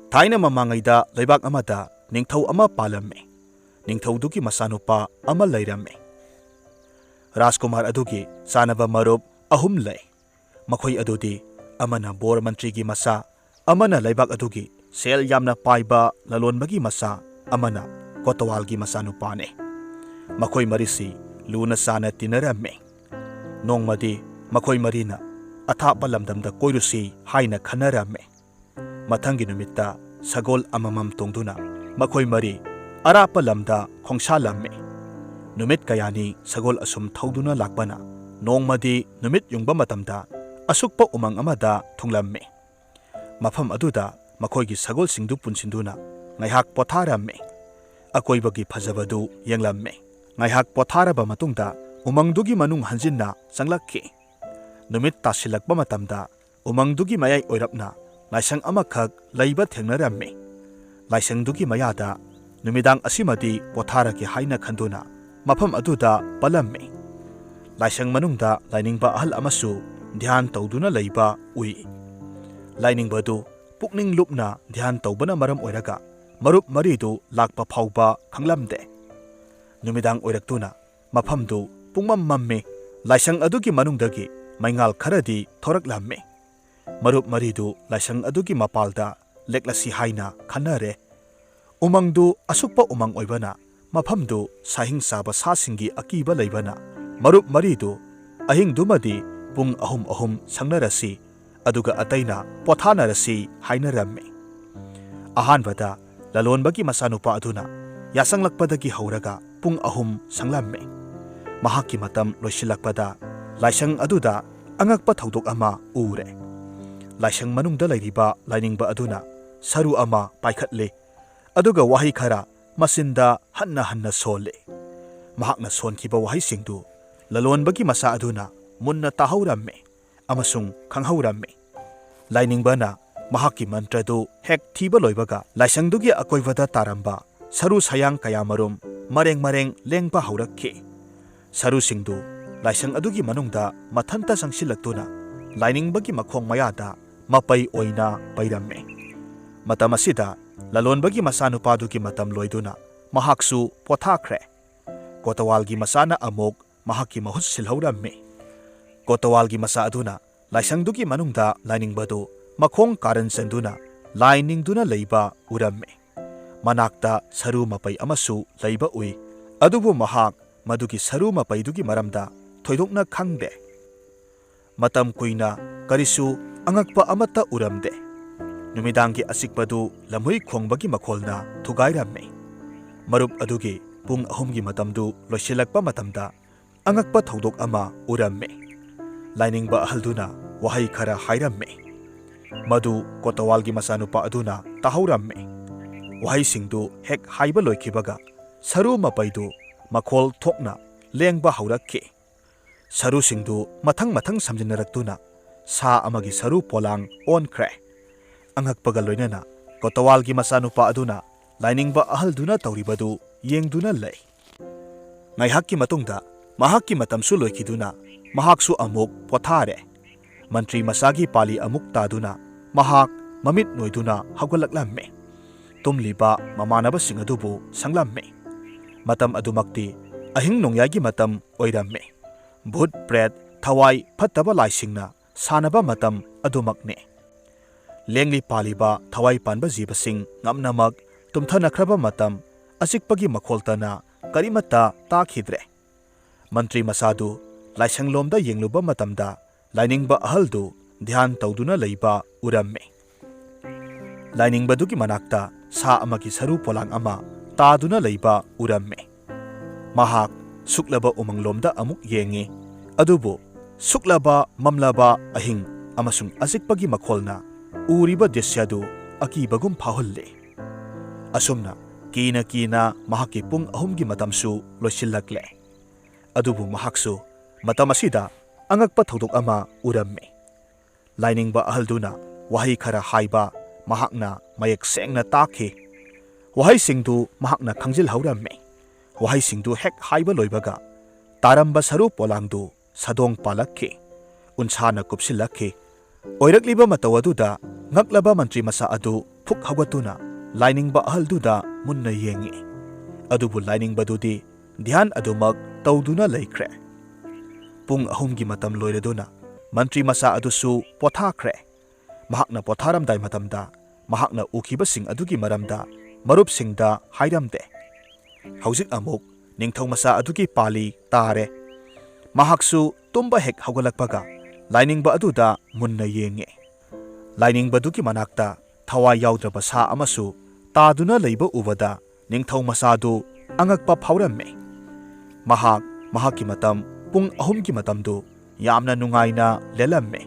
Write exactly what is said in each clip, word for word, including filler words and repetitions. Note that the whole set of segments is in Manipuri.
ꯊꯥꯏꯅ ꯃꯃꯥꯡꯉꯩꯗ ꯂꯩꯕꯥꯛ ꯑꯃꯗ ꯅꯤꯡꯊꯧ ꯑꯃ ꯄꯥꯜꯂꯝꯃꯤ꯫ ꯅꯤꯡꯊꯧꯗꯨꯒꯤ ꯃꯆꯥꯅꯨꯄꯥ ꯑꯃ ꯂꯩꯔꯝꯃꯤ꯫ ꯔꯥꯖꯀꯨꯃꯥꯔ ꯑꯗꯨꯒꯤ ꯆꯥꯅꯕ ꯃꯔꯨꯞ ꯑꯍꯨꯝ ꯂꯩ꯫ ꯃꯈꯣꯏ ꯑꯗꯨꯗꯤ ꯑꯃꯅ ꯕꯣꯔ ꯃꯟꯇ꯭ꯔꯤꯒꯤ ꯃꯆꯥ, ꯑꯃꯅ ꯂꯩꯕꯥꯛ ꯑꯗꯨꯒꯤ ꯁꯦꯜ ꯌꯥꯝꯅ ꯄꯥꯏꯕ ꯂꯂꯣꯟꯕꯒꯤ ꯃꯆꯥ, ꯑꯃꯅ ꯀꯣꯇꯋꯥꯜꯒꯤ ꯃꯆꯥꯅꯨꯄꯥꯅꯤ꯫ ꯃꯈꯣꯏ ꯃꯔꯤꯁꯤ ꯂꯨꯅ ꯆꯥꯅ ꯇꯤꯟꯅꯔꯝꯃꯤ꯫ ꯅꯣꯡꯃꯗꯤ ꯃꯈꯣꯏ ꯃꯔꯤꯅ ꯑꯊꯥꯞꯄ ꯂꯝꯗꯝꯗ ꯀꯣꯏꯔꯨꯁꯤ ꯍꯥꯏꯅ ꯈꯟꯅꯔꯝꯃꯤ꯫ ꯃꯊꯪꯒꯤ ꯅꯨꯃꯤꯠꯇ ꯁꯒꯣꯜ ꯑꯃꯃꯝ ꯇꯣꯡꯗꯨꯅ ꯃꯈꯣꯏ ꯃꯔꯤ ꯑꯔꯥꯞꯄ ꯂꯝꯗ ꯈꯣꯡꯁꯥꯜꯂꯝꯃꯤ꯫ ꯅꯨꯃꯤꯠ ꯀꯌꯥꯅꯤ ꯁꯒꯣꯜ ꯑꯁꯨꯝ ꯊꯧꯗꯨꯅ ꯂꯥꯛꯄꯅ ꯅꯣꯡꯃꯗꯤ ꯅꯨꯃꯤꯠ ꯌꯨꯡꯕ ꯃꯇꯝꯗ ꯑꯁꯨꯛꯄ ꯎꯃꯪ ꯑꯃꯗ ꯊꯨꯡꯂꯝꯃꯤ꯫ ꯃꯐꯝ ꯑꯗꯨꯗ ꯃꯈꯣꯏꯒꯤ ꯁꯒꯣꯜꯁꯤꯡꯗꯨ ꯄꯨꯟꯁꯤꯟꯗꯨꯅ ꯉꯥꯏꯍꯥꯛ ꯄꯣꯊꯥꯔꯝꯃꯤ꯫ ꯑꯀꯣꯏꯕꯒꯤ ꯐꯖꯕꯗꯨ ꯌꯦꯡꯂꯝꯃꯤ꯫ ꯉꯥꯏꯍꯥꯛ ꯄꯣꯊꯥꯔꯕ ꯃꯇꯨꯡꯗ ꯎꯃꯪꯗꯨꯒꯤ ꯃꯅꯨꯡ ꯍꯟꯖꯤꯟꯅ ꯆꯪꯂꯛꯈꯤ꯫ ꯅꯨꯃꯤꯠ ꯇꯥꯁꯤꯜꯂꯛꯄ ꯃꯇꯝꯗ ꯎꯃꯪꯗꯨꯒꯤ ꯃꯌꯥꯏ ꯑꯣꯏꯔꯞꯅ ꯂꯥꯏꯁꯪ ꯑꯃꯈꯛ ꯂꯩꯕ ꯊꯦꯡꯅꯔꯝꯃꯤ꯫ ꯂꯥꯏꯁꯪꯗꯨꯒꯤ ꯃꯌꯥꯗ ꯅꯨꯃꯤꯗꯥꯡ ꯑꯁꯤꯃꯗꯤ ꯄꯣꯊꯥꯔꯒꯦ ꯍꯥꯏꯅ ꯈꯟꯗꯨꯅ ꯃꯐꯝ ꯑꯗꯨꯗ ꯄꯜꯂꯝꯃꯤ꯫ ꯂꯥꯏꯁꯪ ꯃꯅꯨꯡꯗ ꯂꯥꯏꯅꯤꯡꯕ ꯑꯍꯜ ꯑꯃꯁꯨ ꯙ꯭ꯌꯥꯟ ꯇꯧꯗꯨꯅ ꯂꯩꯕ ꯎꯏ꯫ ꯂꯥꯏꯅꯤꯡꯕꯗꯨ ꯄꯨꯛꯅꯤꯡ ꯂꯨꯞꯅ ꯙ꯭ꯌꯥꯟ ꯇꯧꯕꯅ ꯃꯔꯝ ꯑꯣꯏꯔꯒ ꯃꯔꯨꯞ ꯃꯔꯤꯗꯨ ꯂꯥꯛꯄ ꯐꯥꯎꯕ ꯈꯪꯂꯝꯗꯦ꯫ ꯅꯨꯃꯤꯗꯥꯡ ꯑꯣꯏꯔꯛꯇꯨꯅ ꯃꯐꯝꯗꯨ ꯄꯨꯡꯃꯝ ꯃꯝꯃꯤ꯫ ꯂꯥꯏꯁꯪ ꯑꯗꯨꯒꯤ ꯃꯅꯨꯡꯗꯒꯤ ꯃꯩꯉꯥꯜ ꯈꯔꯗꯤ ꯊꯣꯔꯛꯂꯝꯃꯤ꯫ ꯃꯔꯨꯞ ꯃꯔꯤꯗꯨ ꯂꯥꯏꯁꯪ ꯑꯗꯨꯒꯤ ꯃꯄꯥꯜꯗ ꯂꯦꯛꯂꯁꯤ ꯍꯥꯏꯅ ꯈꯟꯅꯔꯦ꯫ ꯎꯃꯪꯗꯨ ꯑꯁꯨꯛꯄ ꯎꯃꯪ ꯑꯣꯏꯕꯅ ꯃꯐꯝꯗꯨ ꯁꯥꯍꯤꯡ ꯆꯥꯕ ꯁꯥꯁꯤꯡꯒꯤ ꯑꯀꯤꯕ ꯂꯩꯕꯅ ꯃꯔꯨꯞ ꯃꯔꯤꯗꯨ ꯑꯍꯤꯡꯗꯨꯃꯗꯤ ꯄꯨꯡ ꯑꯍꯨꯝ ꯑꯍꯨꯝ ꯁꯪꯅꯔꯁꯤ, ꯑꯗꯨꯒ ꯑꯇꯩꯅ ꯄꯣꯊꯥꯅꯔꯁꯤ ꯍꯥꯏꯅꯔꯝꯃꯤ꯫ ꯑꯍꯥꯟꯕꯗ ꯂꯂꯣꯟꯕꯒꯤ ꯃꯆꯥꯅꯨꯄꯥ ꯑꯗꯨꯅ ꯌꯥꯆꯪꯂꯛꯄꯗꯒꯤ ꯍꯧꯔꯒ ꯄꯨꯡ ꯑꯍꯨꯝ ꯁꯪꯂꯝꯃꯤ꯫ ꯃꯍꯥꯛꯀꯤ ꯃꯇꯝ ꯂꯣꯏꯁꯤꯜꯂꯛꯄꯗ ꯂꯥꯏꯁꯪ ꯑꯗꯨꯗ ꯑꯉꯛꯄ ꯊꯧꯗꯣꯛ ꯑꯃ ꯎꯔꯦ꯫ ꯂꯥꯏꯁꯪ ꯃꯅꯨꯡꯗ ꯂꯩꯔꯤꯕ ꯂꯥꯏꯅꯤꯡꯕ ꯑꯗꯨꯅ ꯁꯔꯨ ꯑꯃ ꯄꯥꯏꯈꯠꯂꯤ, ꯑꯗꯨꯒ ꯋꯥꯍꯩ ꯈꯔ ꯃꯆꯤꯟꯗ ꯍꯟꯅ ꯍꯟꯅ ꯁꯣꯜꯂꯤ꯫ ꯃꯍꯥꯛꯅ ꯁꯣꯟꯈꯤꯕ ꯋꯥꯍꯩꯁꯤꯡꯗꯨ ꯂꯂꯣꯟꯕꯒꯤ ꯃꯆꯥ ꯑꯗꯨꯅ ꯃꯨꯟꯅ ꯇꯥꯍꯧꯔꯝꯃꯤ ꯑꯃꯁꯨꯡ ꯈꯪꯍꯧꯔꯝꯃꯤ꯫ ꯂꯥꯏꯅꯤꯡꯕꯅ ꯃꯍꯥꯛꯀꯤ ꯃꯟꯇ꯭ꯔꯗꯨ ꯍꯦꯛ ꯊꯤꯕ ꯂꯣꯏꯕꯒ ꯂꯥꯏꯁꯪꯗꯨꯒꯤ ꯑꯀꯣꯏꯕꯗ ꯇꯥꯔꯝꯕ ꯁꯔꯨ ꯁꯌꯥꯡ ꯀꯌꯥꯃꯔꯨꯝ ꯃꯔꯦꯡ ꯃꯔꯦꯡ ꯂꯦꯡꯕ ꯍꯧꯔꯛꯈꯤ꯫ ꯁꯔꯨꯁꯤꯡꯗꯨ ꯂꯥꯏꯁꯪ ꯑꯗꯨꯒꯤ ꯃꯅꯨꯡꯗ ꯃꯊꯟꯇ ꯆꯪꯁꯤꯜꯂꯛꯇꯨꯅ ꯂꯥꯏꯅꯤꯡꯕꯒꯤ ꯃꯈꯣꯡ ꯃꯌꯥꯗ ꯃꯄꯩ ꯑꯣꯏꯅ ꯄꯩꯔꯝꯃꯤ꯫ ꯃꯇꯝ ꯑꯁꯤꯗ ꯂꯂꯣꯟꯕꯒꯤ ꯃꯆꯥꯅꯨꯄꯥꯗꯨꯒꯤ ꯃꯇꯝ ꯂꯣꯏꯗꯨꯅ ꯃꯍꯥꯛꯁꯨ ꯄꯣꯊꯥꯈ꯭ꯔꯦ꯫ ꯀꯣꯇꯋꯥꯜꯒꯤ ꯃꯆꯥꯅ ꯑꯃꯨꯛ ꯃꯍꯥꯛꯀꯤ ꯃꯍꯨꯠ ꯁꯤꯜꯍꯧꯔꯝꯃꯤ꯫ ꯀꯣꯇꯋꯥꯜꯒꯤ ꯃꯆꯥ ꯑꯗꯨꯅ ꯂꯥꯏꯁꯪꯗꯨꯒꯤ ꯃꯅꯨꯡꯗ ꯂꯥꯏꯅꯤꯡꯕꯗꯨ ꯃꯈꯣꯡ ꯀꯥꯔꯟ ꯆꯟꯗꯨꯅ ꯂꯥꯏ ꯅꯤꯡꯗꯨꯅ ꯂꯩꯕ ꯎꯔꯝꯃꯤ꯫ ꯃꯅꯥꯛꯇ ꯁꯔꯨ ꯃꯄꯩ ꯑꯃꯁꯨ ꯂꯩꯕ ꯎꯏ, ꯑꯗꯨꯕꯨ ꯃꯍꯥꯛ ꯃꯗꯨꯒꯤ ꯁꯔꯨ ꯃꯄꯩꯗꯨꯒꯤ ꯃꯔꯝꯗ ꯊꯣꯏꯗꯣꯛꯅ ꯈꯪꯗꯦ꯫ ꯃꯇꯝ ꯀꯨꯏꯅ ꯀꯔꯤꯁꯨ ꯑꯉꯛꯄ ꯑꯃꯠꯇ ꯎꯔꯝꯗꯦ꯫ ꯅꯨꯃꯤꯗꯥꯡꯒꯤ ꯑꯆꯤꯛꯄꯗꯨ ꯂꯝꯍꯨꯏ ꯈꯣꯡꯕꯒꯤ ꯃꯈꯣꯜꯅ ꯊꯨꯒꯥꯏꯔꯝꯃꯤ꯫ ꯃꯔꯨꯞ ꯑꯗꯨꯒꯤ ꯄꯨꯡ ꯑꯍꯨꯝꯒꯤ ꯃꯇꯝꯗꯨ ꯂꯣꯏꯁꯤꯜꯂꯛꯄ ꯃꯇꯝꯗ ꯑꯉꯛꯄ ꯊꯧꯗꯣꯛ ꯑꯃ ꯎꯔꯝꯃꯤ꯫ ꯂꯥꯏꯅꯤꯡꯕ ꯑꯍꯜꯗꯨꯅ ꯋꯥꯍꯩ ꯈꯔ ꯍꯥꯏꯔꯝꯃꯤ꯫ ꯃꯗꯨ ꯀꯣꯇꯋꯥꯜꯒꯤ ꯃꯆꯥꯅꯨꯄꯥ ꯑꯗꯨꯅ ꯇꯥꯍꯧꯔꯝꯃꯤ꯫ ꯋꯥꯍꯩꯁꯤꯡꯗꯨ ꯍꯦꯛ ꯍꯥꯏꯕ ꯂꯣꯏꯈꯤꯕꯒ ꯁꯔꯨ ꯃꯄꯩꯗꯨ ꯃꯈꯣꯜ ꯊꯣꯛꯅ ꯂꯦꯡꯕ ꯍꯧꯔꯛꯈꯤ꯫ ꯁꯔꯨꯁꯤꯡꯗꯨ ꯃꯊꯪ ꯃꯊꯪ ꯁꯝꯖꯤꯟꯅꯔꯛꯇꯨꯅ ꯁꯥ ꯑꯃꯒꯤ ꯁꯔꯨ ꯄꯣꯂꯥꯡ ꯑꯣꯟꯈ꯭ꯔꯦ꯫ ꯑꯉꯛꯄꯒ ꯂꯣꯏꯅꯅ ꯀꯣꯇꯋꯥꯜꯒꯤ ꯃꯆꯥꯅꯨꯄꯥ ꯑꯗꯨꯅ ꯂꯥꯏꯅꯤꯡꯕ ꯑꯍꯜꯗꯨꯅ ꯇꯧꯔꯤꯕꯗꯨ ꯌꯦꯡꯗꯨꯅ ꯂꯩ꯫ ꯉꯥꯏꯍꯥꯛꯀꯤ ꯃꯇꯨꯡꯗ ꯃꯍꯥꯛꯀꯤ ꯃꯇꯝꯁꯨ ꯂꯣꯏꯈꯤꯗꯨꯅ ꯃꯍꯥꯛꯁꯨ ꯑꯃꯨꯛ ꯄꯣꯊꯥꯔꯦ꯫ ꯃꯟꯇ꯭ꯔꯤ ꯃꯆꯥꯒꯤ ꯄꯥꯂꯤ ꯑꯃꯨꯛ ꯇꯥꯗꯨꯅ ꯃꯍꯥꯛ ꯃꯃꯤꯠ ꯅꯣꯏꯗꯨꯅ ꯍꯧꯒꯠꯂꯛꯂꯝꯃꯤ꯫ ꯇꯨꯝꯂꯤꯕ ꯃꯃꯥꯟꯅꯕꯁꯤꯡ ꯑꯗꯨꯕꯨ ꯁꯪꯂꯝꯃꯤ꯫ ꯃꯇꯝ ꯑꯗꯨꯃꯛꯇꯤ ꯑꯍꯤꯡ ꯅꯣꯡꯌꯥꯏꯒꯤ ꯃꯇꯝ ꯑꯣꯏꯔꯝꯃꯤ꯫ ꯚꯨꯠ ꯄ꯭ꯔꯦꯠ ꯊꯋꯥꯏ ꯐꯠꯇꯕ ꯂꯥꯏꯁꯤꯡꯅ ꯁꯥꯟꯅꯕ ꯃꯇꯝ ꯑꯗꯨꯃꯛꯅꯤ꯫ ꯂꯦꯡꯂꯤ ꯄꯥꯜꯂꯤꯕ ꯊꯋꯥꯏ ꯄꯥꯟꯕ ꯖꯤꯕꯁꯤꯡ ꯉꯝꯅꯃꯛ ꯇꯨꯝꯊꯅꯈ꯭ꯔꯕ ꯃꯇꯝ, ꯑꯆꯤꯛꯄꯒꯤ ꯃꯈꯣꯜꯇꯅ ꯀꯔꯤꯃꯠꯇ ꯇꯥꯈꯤꯗ꯭ꯔꯦ꯫ ꯃꯟꯇ꯭ꯔꯤ ꯃꯆꯥꯗꯨ ꯂꯥꯏꯁꯪꯂꯣꯝꯗ ꯌꯦꯡꯂꯨꯕ ꯃꯇꯝꯗ ꯂꯥꯏꯅꯤꯡꯕ ꯑꯍꯜꯗꯨ ꯙ꯭ꯌꯥꯟ ꯇꯧꯗꯨꯅ ꯂꯩꯕ ꯎꯔꯝꯃꯤ꯫ ꯂꯥꯏꯅꯤꯡꯕꯗꯨꯒꯤ ꯃꯅꯥꯛꯇ ꯁꯥ ꯑꯃꯒꯤ ꯁꯔꯨ ꯄꯣꯂꯥꯡ ꯑꯃ ꯇꯥꯗꯨꯅ ꯂꯩꯕ ꯎꯔꯝꯃꯤ꯫ ꯃꯍꯥꯛ ꯁꯨꯛꯂꯕ ꯎꯃꯪꯂꯣꯝꯗ ꯑꯃꯨꯛ ꯌꯦꯡꯉꯤ, ꯑꯗꯨꯕꯨ ꯁꯨꯛꯂꯕ ꯃꯝꯂꯕ ꯑꯍꯤꯡ ꯑꯃꯁꯨꯡ ꯑꯆꯤꯛꯄꯒꯤ ꯃꯈꯣꯜꯅ ꯎꯔꯤꯕ ꯗ꯭ꯔꯤꯁ꯭ꯌꯗꯨ ꯑꯀꯤꯕꯒꯨꯝ ꯐꯥꯎꯍꯜꯂꯤ꯫ ꯑꯁꯨꯝꯅ ꯀꯤꯅ ꯀꯤꯅ ꯃꯍꯥꯛꯀꯤ ꯄꯨꯡ ꯑꯍꯨꯝꯒꯤ ꯃꯇꯝꯁꯨ ꯂꯣꯏꯁꯤꯜꯂꯛꯂꯦ꯫ ꯑꯗꯨꯕꯨ ꯃꯍꯥꯛꯁꯨ ꯃꯇꯝ ꯑꯁꯤꯗ ꯑꯉꯛꯄ ꯊꯧꯗꯣꯛ ꯑꯃ ꯎꯔꯝꯃꯤ꯫ ꯂꯥꯏꯅꯤꯡꯕ ꯑꯍꯜꯗꯨꯅ ꯋꯥꯍꯩ ꯈꯔ ꯍꯥꯏꯕ ꯃꯍꯥꯛꯅ ꯃꯌꯦꯛ ꯁꯦꯡꯅ ꯇꯥꯈꯤ꯫ ꯋꯥꯍꯩꯁꯤꯡꯗꯨ ꯃꯍꯥꯛꯅ ꯈꯪꯖꯤꯜꯍꯧꯔꯝꯃꯤ꯫ ꯋꯥꯍꯩꯁꯤꯡꯗꯨ ꯍꯦꯛ ꯍꯥꯏꯕ ꯂꯣꯏꯕꯒ ꯇꯥꯔꯝꯕ ꯁꯔꯨ ꯄꯣꯂꯥꯡꯗꯨ ꯁꯥꯗꯣꯡ ꯄꯥꯜꯂꯛꯈꯤ꯫ ꯎꯟꯁꯥꯅ ꯀꯨꯞꯁꯤꯜꯂꯛꯈꯤ꯫ ꯑꯣꯏꯔꯛꯂꯤꯕ ꯃꯇꯧ ꯑꯗꯨꯗ ꯉꯛꯂꯕ ꯃꯟꯇ꯭ꯔꯤ ꯃꯆꯥ ꯑꯗꯨ ꯐꯨꯛ ꯍꯧꯒꯠꯇꯨꯅ ꯂꯥꯏꯅꯤꯡꯕ ꯑꯍꯜꯗꯨꯗ ꯃꯨꯟꯅ ꯌꯦꯡꯉꯤ꯫ ꯑꯗꯨꯕꯨ ꯂꯥꯏꯅꯤꯡꯕꯗꯨꯗꯤ ꯙ꯭ꯌꯥꯟ ꯑꯗꯨꯃꯛ ꯇꯧꯗꯨꯅ ꯂꯩꯈ꯭ꯔꯦ꯫ ꯄꯨꯡ ꯑꯍꯨꯝꯒꯤ ꯃꯇꯝ ꯂꯣꯏꯔꯗꯨꯅ ꯃꯟꯇ꯭ꯔꯤ ꯃꯆꯥ ꯑꯗꯨꯁꯨ ꯄꯣꯊꯥꯈ꯭ꯔꯦ꯫ ꯃꯍꯥꯛꯅ ꯄꯣꯊꯥꯔꯝꯗꯥꯏ ꯃꯇꯝꯗ ꯃꯍꯥꯛꯅ ꯎꯈꯤꯕꯁꯤꯡ ꯑꯗꯨꯒꯤ ꯃꯔꯝꯗ ꯃꯔꯨꯞꯁꯤꯡꯗ ꯍꯥꯏꯔꯝꯗꯦ꯫ ꯍꯧꯖꯤꯛ ꯑꯃꯨꯛ ꯅꯤꯡꯊꯧ ꯃꯆꯥ ꯑꯗꯨꯒꯤ ꯄꯥꯂꯤ ꯇꯥꯔꯦ꯫ ꯃꯍꯥꯛꯁꯨ ꯇꯨꯝꯕ ꯍꯦꯛ ꯍꯧꯒꯠꯂꯛꯄꯒ ꯂꯥꯏꯅꯤꯡꯕ ꯑꯗꯨꯗ ꯃꯨꯟꯅ ꯌꯦꯡꯉꯦ꯫ ꯂꯥꯏꯅꯤꯡꯕꯗꯨꯒꯤ ꯃꯅꯥꯛꯇ ꯊꯋꯥꯏ ꯌꯥꯎꯗ꯭ꯔꯕ ꯁꯥ ꯑꯃꯁꯨ ꯇꯥꯗꯨꯅ ꯂꯩꯕ ꯎꯕꯗ ꯅꯤꯡꯊꯧ ꯃꯆꯥꯗꯨ ꯑꯉꯛꯄ ꯐꯥꯎꯔꯝꯃꯦ꯫ ꯃꯍꯥꯛ ꯃꯍꯥꯛꯀꯤ ꯃꯇꯝ ꯄꯨꯡ ꯑꯍꯨꯝꯒꯤ ꯃꯇꯝꯗꯨ ꯌꯥꯝꯅ ꯅꯨꯡꯉꯥꯏꯅ ꯂꯦꯜꯂꯝꯃꯦ꯫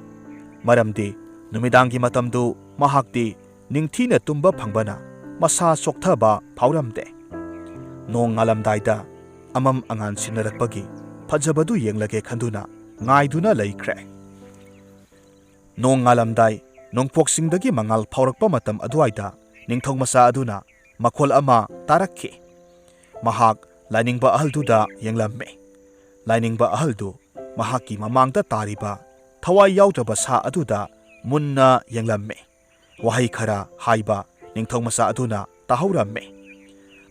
ꯃꯔꯝꯗꯤ ꯅꯨꯃꯤꯗꯥꯡꯒꯤ ꯃꯇꯝꯗꯨ ꯃꯍꯥꯛꯇꯤ ꯅꯤꯡꯊꯤꯅ ꯇꯨꯝꯕ ꯐꯪꯕꯅ ꯃꯁꯥ ꯆꯣꯛꯊꯕ ꯐꯥꯎꯔꯝꯗꯦ꯫ ꯅꯣꯡ ꯉꯥꯜꯂꯝꯗꯥꯏꯗ ꯑꯃꯝ ꯑꯉꯥꯟ ꯁꯤꯟꯅꯔꯛꯄꯒꯤ ꯐꯖꯕꯗꯨ ꯌꯦꯡꯂꯒꯦ ꯈꯟꯗꯨꯅ ꯉꯥꯏꯗꯨꯅ ꯂꯩꯈ꯭ꯔꯦ꯫ ꯅꯣꯡ ꯉꯥꯜꯂꯝꯗꯥꯏ ꯅꯣꯡꯄꯣꯛꯁꯤꯡꯗꯒꯤ ꯃꯉꯥꯜ ꯐꯥꯎꯔꯛꯄ ꯃꯇꯝ ꯑꯗꯨꯋꯥꯏꯗ ꯅꯤꯡꯊꯧ ꯃꯆꯥ ꯑꯗꯨꯅ ꯃꯈꯣꯜ ꯑꯃ ꯇꯥꯔꯛꯈꯤ꯫ ꯃꯍꯥꯛ ꯂꯥꯏꯅꯤꯡꯕ ꯑꯍꯜꯗꯨꯗ ꯌꯦꯡꯂꯝꯃꯤ꯫ ꯂꯥꯏꯅꯤꯡꯕ ꯑꯍꯜꯗꯨ ꯃꯍꯥꯛꯀꯤ ꯃꯃꯥꯡꯗ ꯇꯥꯔꯤꯕ ꯊꯋꯥꯏ ꯌꯥꯎꯗ꯭ꯔꯕ ꯁꯥ ꯑꯗꯨꯗ ꯃꯨꯟꯅ ꯌꯦꯡꯂꯝꯃꯤ꯫ ꯋꯥꯍꯩ ꯈꯔ ꯍꯥꯏꯕ ꯅꯤꯡꯊꯧ ꯃꯆꯥ ꯑꯗꯨꯅ ꯇꯥꯍꯧꯔꯝꯃꯤ꯫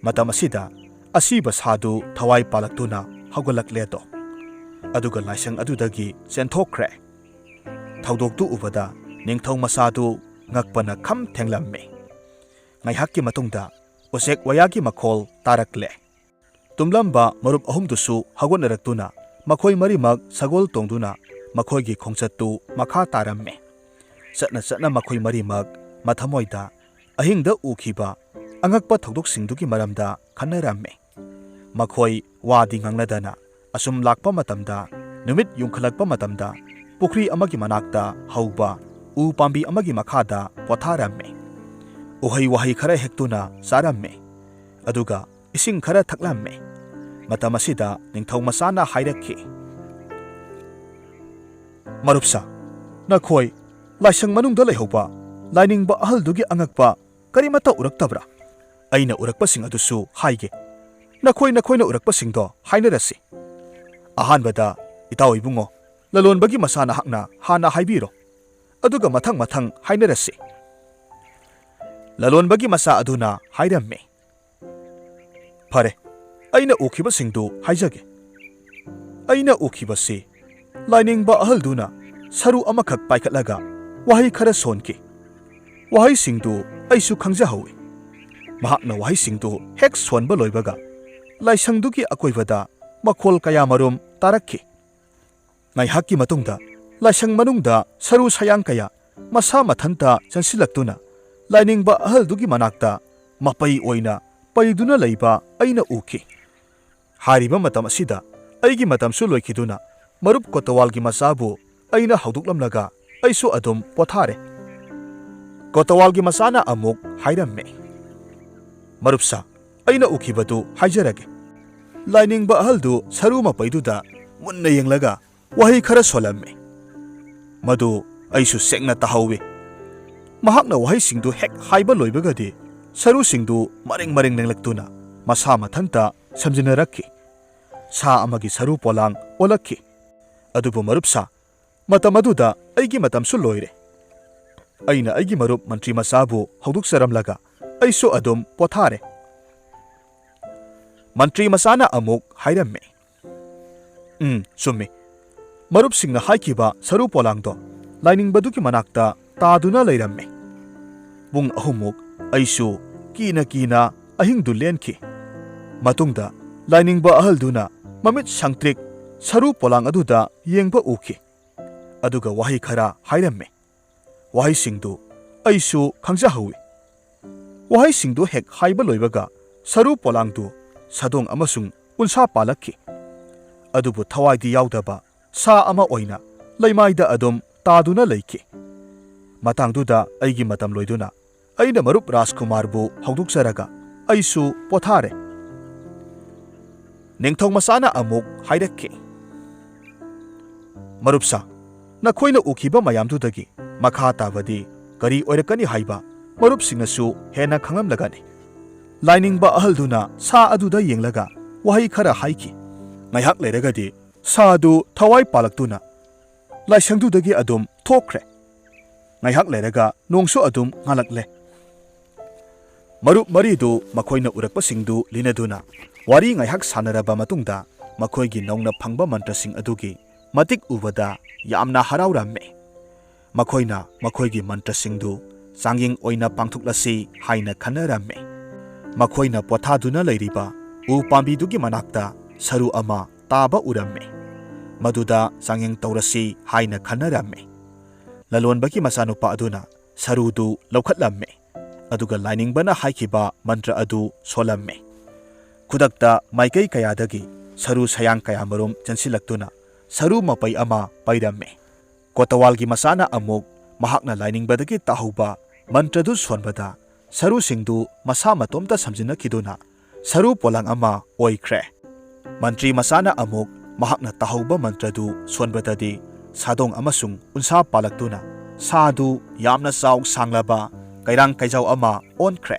ꯃꯇꯝ ꯑꯁꯤꯗ ꯑꯁꯤꯕ ꯁꯥꯗꯨ ꯊꯋꯥꯏ ꯄꯥꯜꯂꯛꯇꯨꯅ ꯍꯧꯒꯠꯂꯛꯂꯦꯗꯣ꯫ ꯑꯗꯨꯒ ꯂꯥꯏꯁꯪ ꯑꯗꯨꯗꯒꯤ ꯆꯦꯟꯊꯣꯛꯈ꯭ꯔꯦ꯫ ꯊꯧꯗꯣꯛꯇꯨ ꯎꯕꯗ ꯅꯤꯡꯊꯧ ꯃꯆꯥꯗꯨ ꯉꯛꯄꯅ ꯈꯝ ꯊꯦꯡꯂꯝꯃꯤ꯫ ꯉꯥꯏꯍꯥꯛꯀꯤ ꯃꯇꯨꯡꯗ ꯎꯆꯦꯛ ꯋꯥꯌꯥꯒꯤ ꯃꯈꯣꯜ ꯇꯥꯔꯛꯂꯦ꯫ ꯇꯨꯝꯂꯝꯕ ꯃꯔꯨꯞ ꯑꯍꯨꯝꯗꯨꯁꯨ ꯍꯧꯒꯠꯅꯔꯛꯇꯨꯅ ꯃꯈꯣꯏ ꯃꯔꯤꯃꯛ ꯁꯒꯣꯜ ꯇꯣꯡꯗꯨꯅ ꯃꯈꯣꯏꯒꯤ ꯈꯣꯡꯆꯠꯇꯨ ꯃꯈꯥ ꯇꯥꯔꯝꯃꯤ꯫ ꯆꯠꯅ ꯆꯠꯅ ꯃꯈꯣꯏ ꯃꯔꯤꯃꯛ ꯃꯊꯃꯣꯏꯗ ꯑꯍꯤꯡꯗ ꯎꯈꯤꯕ ꯑꯉꯛꯄ ꯊꯧꯗꯣꯛꯁꯤꯡꯗꯨꯒꯤ ꯃꯔꯝꯗ ꯈꯟꯅꯔꯝꯃꯤ꯫ ꯃꯈꯣꯏ ꯋꯥꯗꯤ ꯉꯥꯡꯅꯗꯅ ꯑꯁꯨꯝ ꯂꯥꯛꯄ ꯃꯇꯝꯗ, ꯅꯨꯃꯤꯠ ꯌꯨꯡꯈꯠꯂꯛꯄ ꯃꯇꯝꯗ ꯄꯨꯈ꯭ꯔꯤ ꯑꯃꯒꯤ ꯃꯅꯥꯛꯇ ꯍꯧꯕ ꯎ ꯄꯥꯝꯕꯤ ꯑꯃꯒꯤ ꯃꯈꯥꯗ ꯄꯣꯊꯥꯔꯝꯃꯤ꯫ ꯎꯍꯩ ꯋꯥꯍꯩ ꯈꯔ ꯍꯦꯛꯇꯨꯅ ꯆꯥꯔꯝꯃꯤ꯫ ꯑꯗꯨꯒ ꯏꯁꯤꯡ ꯈꯔ ꯊꯛꯂꯝꯃꯤ꯫ ꯃꯇꯝ ꯑꯁꯤꯗ ꯅꯤꯡꯊꯧ ꯃꯆꯥꯅ ꯍꯥꯏꯔꯛꯈꯤ, "ꯃꯔꯨꯞꯁꯥ, ꯅꯈꯣꯏ ꯂꯥꯏꯁꯪ ꯃꯅꯨꯡꯗ ꯂꯩꯍꯧꯕ ꯂꯥꯏꯅꯤꯡꯕ ꯑꯍꯜꯗꯨꯒꯤ ꯑꯉꯛꯄ ꯀꯔꯤꯃꯠꯇ ꯎꯔꯛꯇꯕ꯭ꯔꯥ? ꯑꯩꯅ ꯎꯔꯛꯄꯁꯤꯡ ꯑꯗꯨꯁꯨ ꯍꯥꯏꯒꯦ꯫ ꯅꯈꯣꯏ ꯅꯈꯣꯏꯅ ꯎꯔꯛꯄꯁꯤꯡꯗꯣ ꯍꯥꯏꯅꯔꯁꯤ꯫ ꯑꯍꯥꯟꯕꯗ, ꯏꯇꯥꯎ ꯏꯕꯨꯡꯉꯣ, ꯂꯂꯣꯟꯕꯒꯤ ꯃꯆꯥ ꯅꯍꯥꯛꯅ ꯍꯥꯟꯅ ꯍꯥꯏꯕꯤꯔꯣ꯫ ꯑꯗꯨꯒ ꯃꯊꯪ ꯃꯊꯪ ꯍꯥꯏꯅꯔꯁꯤ꯫" ꯂꯂꯣꯟꯕꯒꯤ ꯃꯆꯥ ꯑꯗꯨꯅ ꯍꯥꯏꯔꯝꯃꯤ, "ꯐꯔꯦ, ꯑꯩꯅ ꯎꯈꯤꯕꯁꯤꯡꯗꯨ ꯍꯥꯏꯖꯒꯦ꯫ ꯑꯩꯅ ꯎꯈꯤꯕꯁꯤ, ꯂꯥꯏꯅꯤꯡꯕ ꯑꯍꯜꯗꯨꯅ ꯁꯔꯨ ꯑꯃꯈꯛ ꯄꯥꯏꯈꯠꯂꯒ ꯋꯥꯍꯩ ꯈꯔ ꯁꯣꯟꯈꯤ꯫ ꯋꯥꯍꯩꯁꯤꯡꯗꯨ ꯑꯩꯁꯨ ꯈꯪꯖꯍꯧꯏ꯫ ꯃꯍꯥꯛꯅ ꯋꯥꯍꯩꯁꯤꯡꯗꯨ ꯍꯦꯛ ꯁꯣꯟꯕ ꯂꯣꯏꯕꯒ, ꯂꯥꯏꯁꯪꯗꯨꯒꯤ ꯑꯀꯣꯏꯕꯗ ꯃꯈꯣꯜ ꯀꯌꯥꯃꯔꯨꯝ ꯇꯥꯔꯛꯈꯤ꯫ ꯉꯥꯏꯍꯥꯛꯀꯤ ꯃꯇꯨꯡꯗ ꯂꯥꯏꯁꯪ ꯃꯅꯨꯡꯗ ꯁꯔꯨ ꯁꯌꯥꯡ ꯀꯌꯥ ꯃꯁꯥ ꯃꯊꯟꯇ ꯆꯪꯁꯤꯜꯂꯛꯇꯨꯅ ꯂꯥꯏꯅꯤꯡꯕ ꯑꯍꯜꯗꯨꯒꯤ ꯃꯅꯥꯛꯇ ꯃꯄꯩ ꯑꯣꯏꯅ ꯄꯩꯗꯨꯅ ꯂꯩꯕ ꯑꯩꯅ ꯎꯈꯤ꯫ ꯍꯥꯏꯔꯤꯕ ꯃꯇꯝ ꯑꯁꯤꯗ ꯑꯩꯒꯤ ꯃꯇꯝꯁꯨ ꯂꯣꯏꯈꯤꯗꯨꯅ ꯃꯔꯨꯞ ꯀꯣꯇꯋꯥꯜꯒꯤ ꯃꯆꯥꯕꯨ ꯑꯩꯅ ꯍꯧꯗꯣꯛꯂꯝꯂꯒ ꯑꯩꯁꯨ ꯑꯗꯨꯝ ꯄꯣꯊꯥꯔꯦ꯫" ꯀꯣꯇꯋꯥꯜꯒꯤ ꯃꯆꯥꯅ ꯑꯃꯨꯛ ꯍꯥꯏꯔꯝꯃꯤ, "ꯃꯔꯨꯞꯁꯥ, ꯑꯩꯅ ꯎꯈꯤꯕꯗꯨ ꯍꯥꯏꯖꯔꯒꯦ꯫ ꯂꯥꯏꯅꯤꯡꯕ ꯑꯍꯜꯗꯨ ꯁꯔꯨ ꯃꯄꯩꯗꯨꯗ ꯃꯨꯟꯅ ꯌꯦꯡꯂꯒ ꯋꯥꯍꯩ ꯈꯔ ꯁꯣꯜꯂꯝꯃꯤ꯫ ꯃꯗꯨ ꯑꯩꯁꯨ ꯁꯦꯡꯅ ꯇꯥꯍꯧꯏ꯫ ꯃꯍꯥꯛꯅ ꯋꯥꯍꯩꯁꯤꯡꯗꯨ ꯍꯦꯛ ꯍꯥꯏꯕ ꯂꯣꯏꯕꯒꯗꯤ ꯁꯔꯨꯁꯤꯡꯗꯨ ꯃꯔꯦꯡ ꯃꯔꯦꯡ ꯂꯦꯡꯂꯛꯇꯨꯅ ꯃꯁꯥ ꯃꯊꯟꯇ ꯁꯝꯖꯤꯟꯅꯔꯛꯈꯤ꯫ ꯁꯥ ꯑꯃꯒꯤ ꯁꯔꯨ ꯄꯣꯂꯥꯡ ꯑꯣꯜꯂꯛꯈꯤ꯫ ꯑꯗꯨꯕꯨ ꯃꯔꯨꯞꯁꯥ, ꯃꯇꯝ ꯑꯗꯨꯗ ꯑꯩꯒꯤ ꯃꯇꯝꯁꯨ ꯂꯣꯏꯔꯦ꯫ ꯑꯩꯅ ꯑꯩꯒꯤ ꯃꯔꯨꯞ ꯃꯟꯇ꯭ꯔꯤ ꯃꯆꯥꯕꯨ ꯍꯧꯗꯣꯛꯆꯔꯝꯂꯒ ꯑꯩꯁꯨ ꯑꯗꯨꯝ ꯄꯣꯊꯥꯔꯦ꯫" ꯃꯟꯇ꯭ꯔꯤ ꯃꯆꯥꯅ ꯑꯃꯨꯛ ꯍꯥꯏꯔꯝꯃꯤ, "ꯎꯝ, ꯆꯨꯝꯃꯤ꯫ ꯃꯔꯨꯞꯁꯤꯡꯅ ꯍꯥꯏꯈꯤꯕ ꯁꯔꯨ ꯄꯣꯂꯥꯡꯗꯣ ꯂꯥꯏꯅꯤꯡꯕꯗꯨꯒꯤ ꯃꯅꯥꯛꯇ ꯇꯥꯗꯨꯅ ꯂꯩꯔꯝꯃꯤ꯫ ꯄꯨꯡ ꯑꯍꯨꯝꯃꯨꯛ ꯑꯩꯁꯨ ꯀꯤꯅ ꯀꯤꯅ ꯑꯍꯤꯡꯗꯨ ꯂꯦꯟꯈꯤ꯫ ꯃꯇꯨꯡꯗ ꯂꯥꯏꯅꯤꯡꯕ ꯑꯍꯜꯗꯨꯅ ꯃꯃꯤꯠ ꯁꯪꯇ꯭ꯔꯤꯛ ꯁꯔꯨ ꯄꯣꯂꯥꯡ ꯑꯗꯨꯗ ꯌꯦꯡꯕ ꯎꯈꯤ꯫ ꯑꯗꯨꯒ ꯋꯥꯍꯩ ꯈꯔ ꯍꯥꯏꯔꯝꯃꯤ꯫ ꯋꯥꯍꯩꯁꯤꯡꯗꯨ ꯑꯩꯁꯨ ꯈꯪꯖꯍꯧꯏ꯫ ꯋꯥꯍꯩꯁꯤꯡꯗꯨ ꯍꯦꯛ ꯍꯥꯏꯕ ꯂꯣꯏꯕꯒ ꯁꯔꯨ ꯄꯣꯂꯥꯡꯗꯨ ꯁꯥꯗꯣꯡ ꯑꯃꯁꯨꯡ ꯎꯟꯁꯥ ꯄꯥꯜꯂꯛꯈꯤ꯫ ꯑꯗꯨꯕꯨ ꯊꯋꯥꯏꯗꯤ ꯌꯥꯎꯗꯕ ꯁꯥ ꯑꯃ ꯑꯣꯏꯅ ꯂꯩꯃꯥꯏꯗ ꯑꯗꯨꯝ ꯇꯥꯗꯨꯅ ꯂꯩꯈꯤ꯫ ꯃꯇꯥꯡꯗꯨꯗ ꯑꯩꯒꯤ ꯃꯇꯝ ꯂꯣꯏꯗꯨꯅ ꯑꯩꯅ ꯃꯔꯨꯞ ꯔꯥꯖꯀꯨꯃꯥꯔꯕꯨ ꯍꯧꯗꯣꯛꯆꯔꯒ ꯑꯩꯁꯨ ꯄꯣꯊꯥꯔꯦ꯫" ꯅꯤꯡꯊꯧ ꯃꯆꯥꯅ ꯑꯃꯨꯛ ꯍꯥꯏꯔꯛꯈꯤ, "ꯃꯔꯨꯞꯁꯥ, ꯅꯈꯣꯏꯅ ꯎꯈꯤꯕ ꯃꯌꯥꯝꯗꯨꯗꯒꯤ ꯃꯈꯥ ꯇꯥꯕꯗꯤ ꯀꯔꯤ ꯑꯣꯏꯔꯛꯀꯅꯤ ꯍꯥꯏꯕ ꯃꯔꯨꯞꯁꯤꯡꯅꯁꯨ ꯍꯦꯟꯅ ꯈꯪꯂꯝꯂꯒꯅꯤ꯫" ꯂꯥꯏꯅꯤꯡꯕ ꯑꯍꯜꯗꯨꯅ ꯁꯥ ꯑꯗꯨꯗ ꯌꯦꯡꯂꯒ ꯋꯥꯍꯩ ꯈꯔ ꯍꯥꯏꯈꯤ꯫ ꯉꯥꯏꯍꯥꯛ ꯂꯩꯔꯒꯗꯤ ꯁꯥ ꯑꯗꯨ ꯊꯋꯥꯏ ꯄꯥꯜꯂꯛꯇꯨꯅ ꯂꯥꯏꯁꯪꯗꯨꯗꯒꯤ ꯑꯗꯨꯝ ꯊꯣꯛꯈ꯭ꯔꯦ꯫ ꯉꯥꯏꯍꯥꯛ ꯂꯩꯔꯒ ꯅꯣꯡꯁꯨ ꯑꯗꯨꯝ ꯉꯥꯜꯂꯛꯂꯦ꯫ ꯃꯔꯨꯞ ꯃꯔꯤꯗꯨ ꯃꯈꯣꯏꯅ ꯎꯔꯛꯄꯁꯤꯡꯗꯨ ꯂꯤꯅꯗꯨꯅ ꯋꯥꯔꯤ ꯉꯥꯏꯍꯥꯛ ꯁꯥꯟꯅꯔꯕ ꯃꯇꯨꯡꯗ, ꯃꯈꯣꯏꯒꯤ ꯅꯧꯅ ꯐꯪꯕ ꯃꯟꯇ꯭ꯔꯁꯤꯡ ꯑꯗꯨꯒꯤ ꯃꯇꯤꯛ ꯎꯕꯗ ꯌꯥꯝꯅ ꯍꯔꯥꯎꯔꯝꯃꯤ꯫ ꯃꯈꯣꯏꯅ ꯃꯈꯣꯏꯒꯤ ꯃꯟꯇ꯭ꯔꯁꯤꯡꯗꯨ ꯆꯥꯡꯌꯦꯡ ꯑꯣꯏꯅ ꯄꯥꯡꯊꯣꯛꯂꯁꯤ ꯍꯥꯏꯅ ꯈꯟꯅꯔꯝꯃꯤ꯫ ꯃꯈꯣꯏꯅ ꯄꯣꯊꯥꯗꯨꯅ ꯂꯩꯔꯤꯕ ꯎ ꯄꯥꯝꯕꯤꯗꯨꯒꯤ ꯃꯅꯥꯛꯇ ꯁꯔꯨ ꯑꯃ ꯇꯥꯕ ꯎꯔꯝꯃꯤ꯫ ꯃꯗꯨꯗ ꯆꯥꯡꯌꯦꯡ ꯇꯧꯔꯁꯤ ꯍꯥꯏꯅ ꯈꯟꯅꯔꯝꯃꯤ꯫ ꯂꯂꯣꯟꯕꯒꯤ ꯃꯆꯥꯅꯨꯄꯥ ꯑꯗꯨꯅ ꯁꯔꯨꯗꯨ ꯂꯧꯈꯠꯂꯝꯃꯤ, ꯑꯗꯨꯒ ꯂꯥꯏꯅꯤꯡꯕꯅ ꯍꯥꯏꯈꯤꯕ ꯃꯟꯇ꯭ꯔ ꯑꯗꯨ ꯁꯣꯜꯂꯝꯃꯤ꯫ ꯈꯨꯗꯛꯇ ꯃꯥꯏꯀꯩ ꯀꯌꯥꯗꯒꯤ ꯁꯔꯨ ꯁꯌꯥꯡ ꯀꯌꯥꯃꯔꯨꯝ ꯆꯦꯟꯁꯤꯜꯂꯛꯇꯨꯅ ꯁꯔꯨ ꯃꯄꯩ ꯑꯃ ꯄꯩꯔꯝꯃꯤ꯫ ꯀꯣꯇꯋꯥꯜꯒꯤ ꯃꯆꯥꯅ ꯑꯃꯨꯛ ꯃꯍꯥꯛꯅ ꯂꯥꯏꯅꯤꯡꯕꯗꯒꯤ ꯇꯥꯍꯧꯕ ꯃꯟꯇ꯭ꯔꯗꯨ ꯁꯣꯟꯕꯗ, ꯁꯔꯨꯁꯤꯡꯗꯨ ꯃꯁꯥ ꯃꯇꯣꯝꯇ ꯁꯝꯖꯤꯟꯅꯈꯤꯗꯨꯅ ꯁꯔꯨ ꯄꯣꯂꯥꯡ ꯑꯃ ꯑꯣꯏꯈ꯭ꯔꯦ꯫ ꯃꯟꯇ꯭ꯔꯤ ꯃꯆꯥꯅ ꯑꯃꯨꯛ ꯃꯍꯥꯛꯅ ꯇꯥꯍꯧꯕ ꯃꯟꯇ꯭ꯔꯗꯨ ꯁꯣꯟꯕꯗꯗꯤ, ꯁꯥꯗꯣꯡ ꯑꯃꯁꯨꯡ ꯎꯟꯁꯥ ꯄꯥꯜꯂꯛꯇꯨꯅ ꯁꯥꯗꯨ ꯌꯥꯝꯅ ꯆꯥꯎ ꯁꯥꯡꯂꯕ ꯀꯩꯔꯥꯡ ꯀꯩꯖꯥꯎ ꯑꯃ ꯑꯣꯟꯈ꯭ꯔꯦ꯫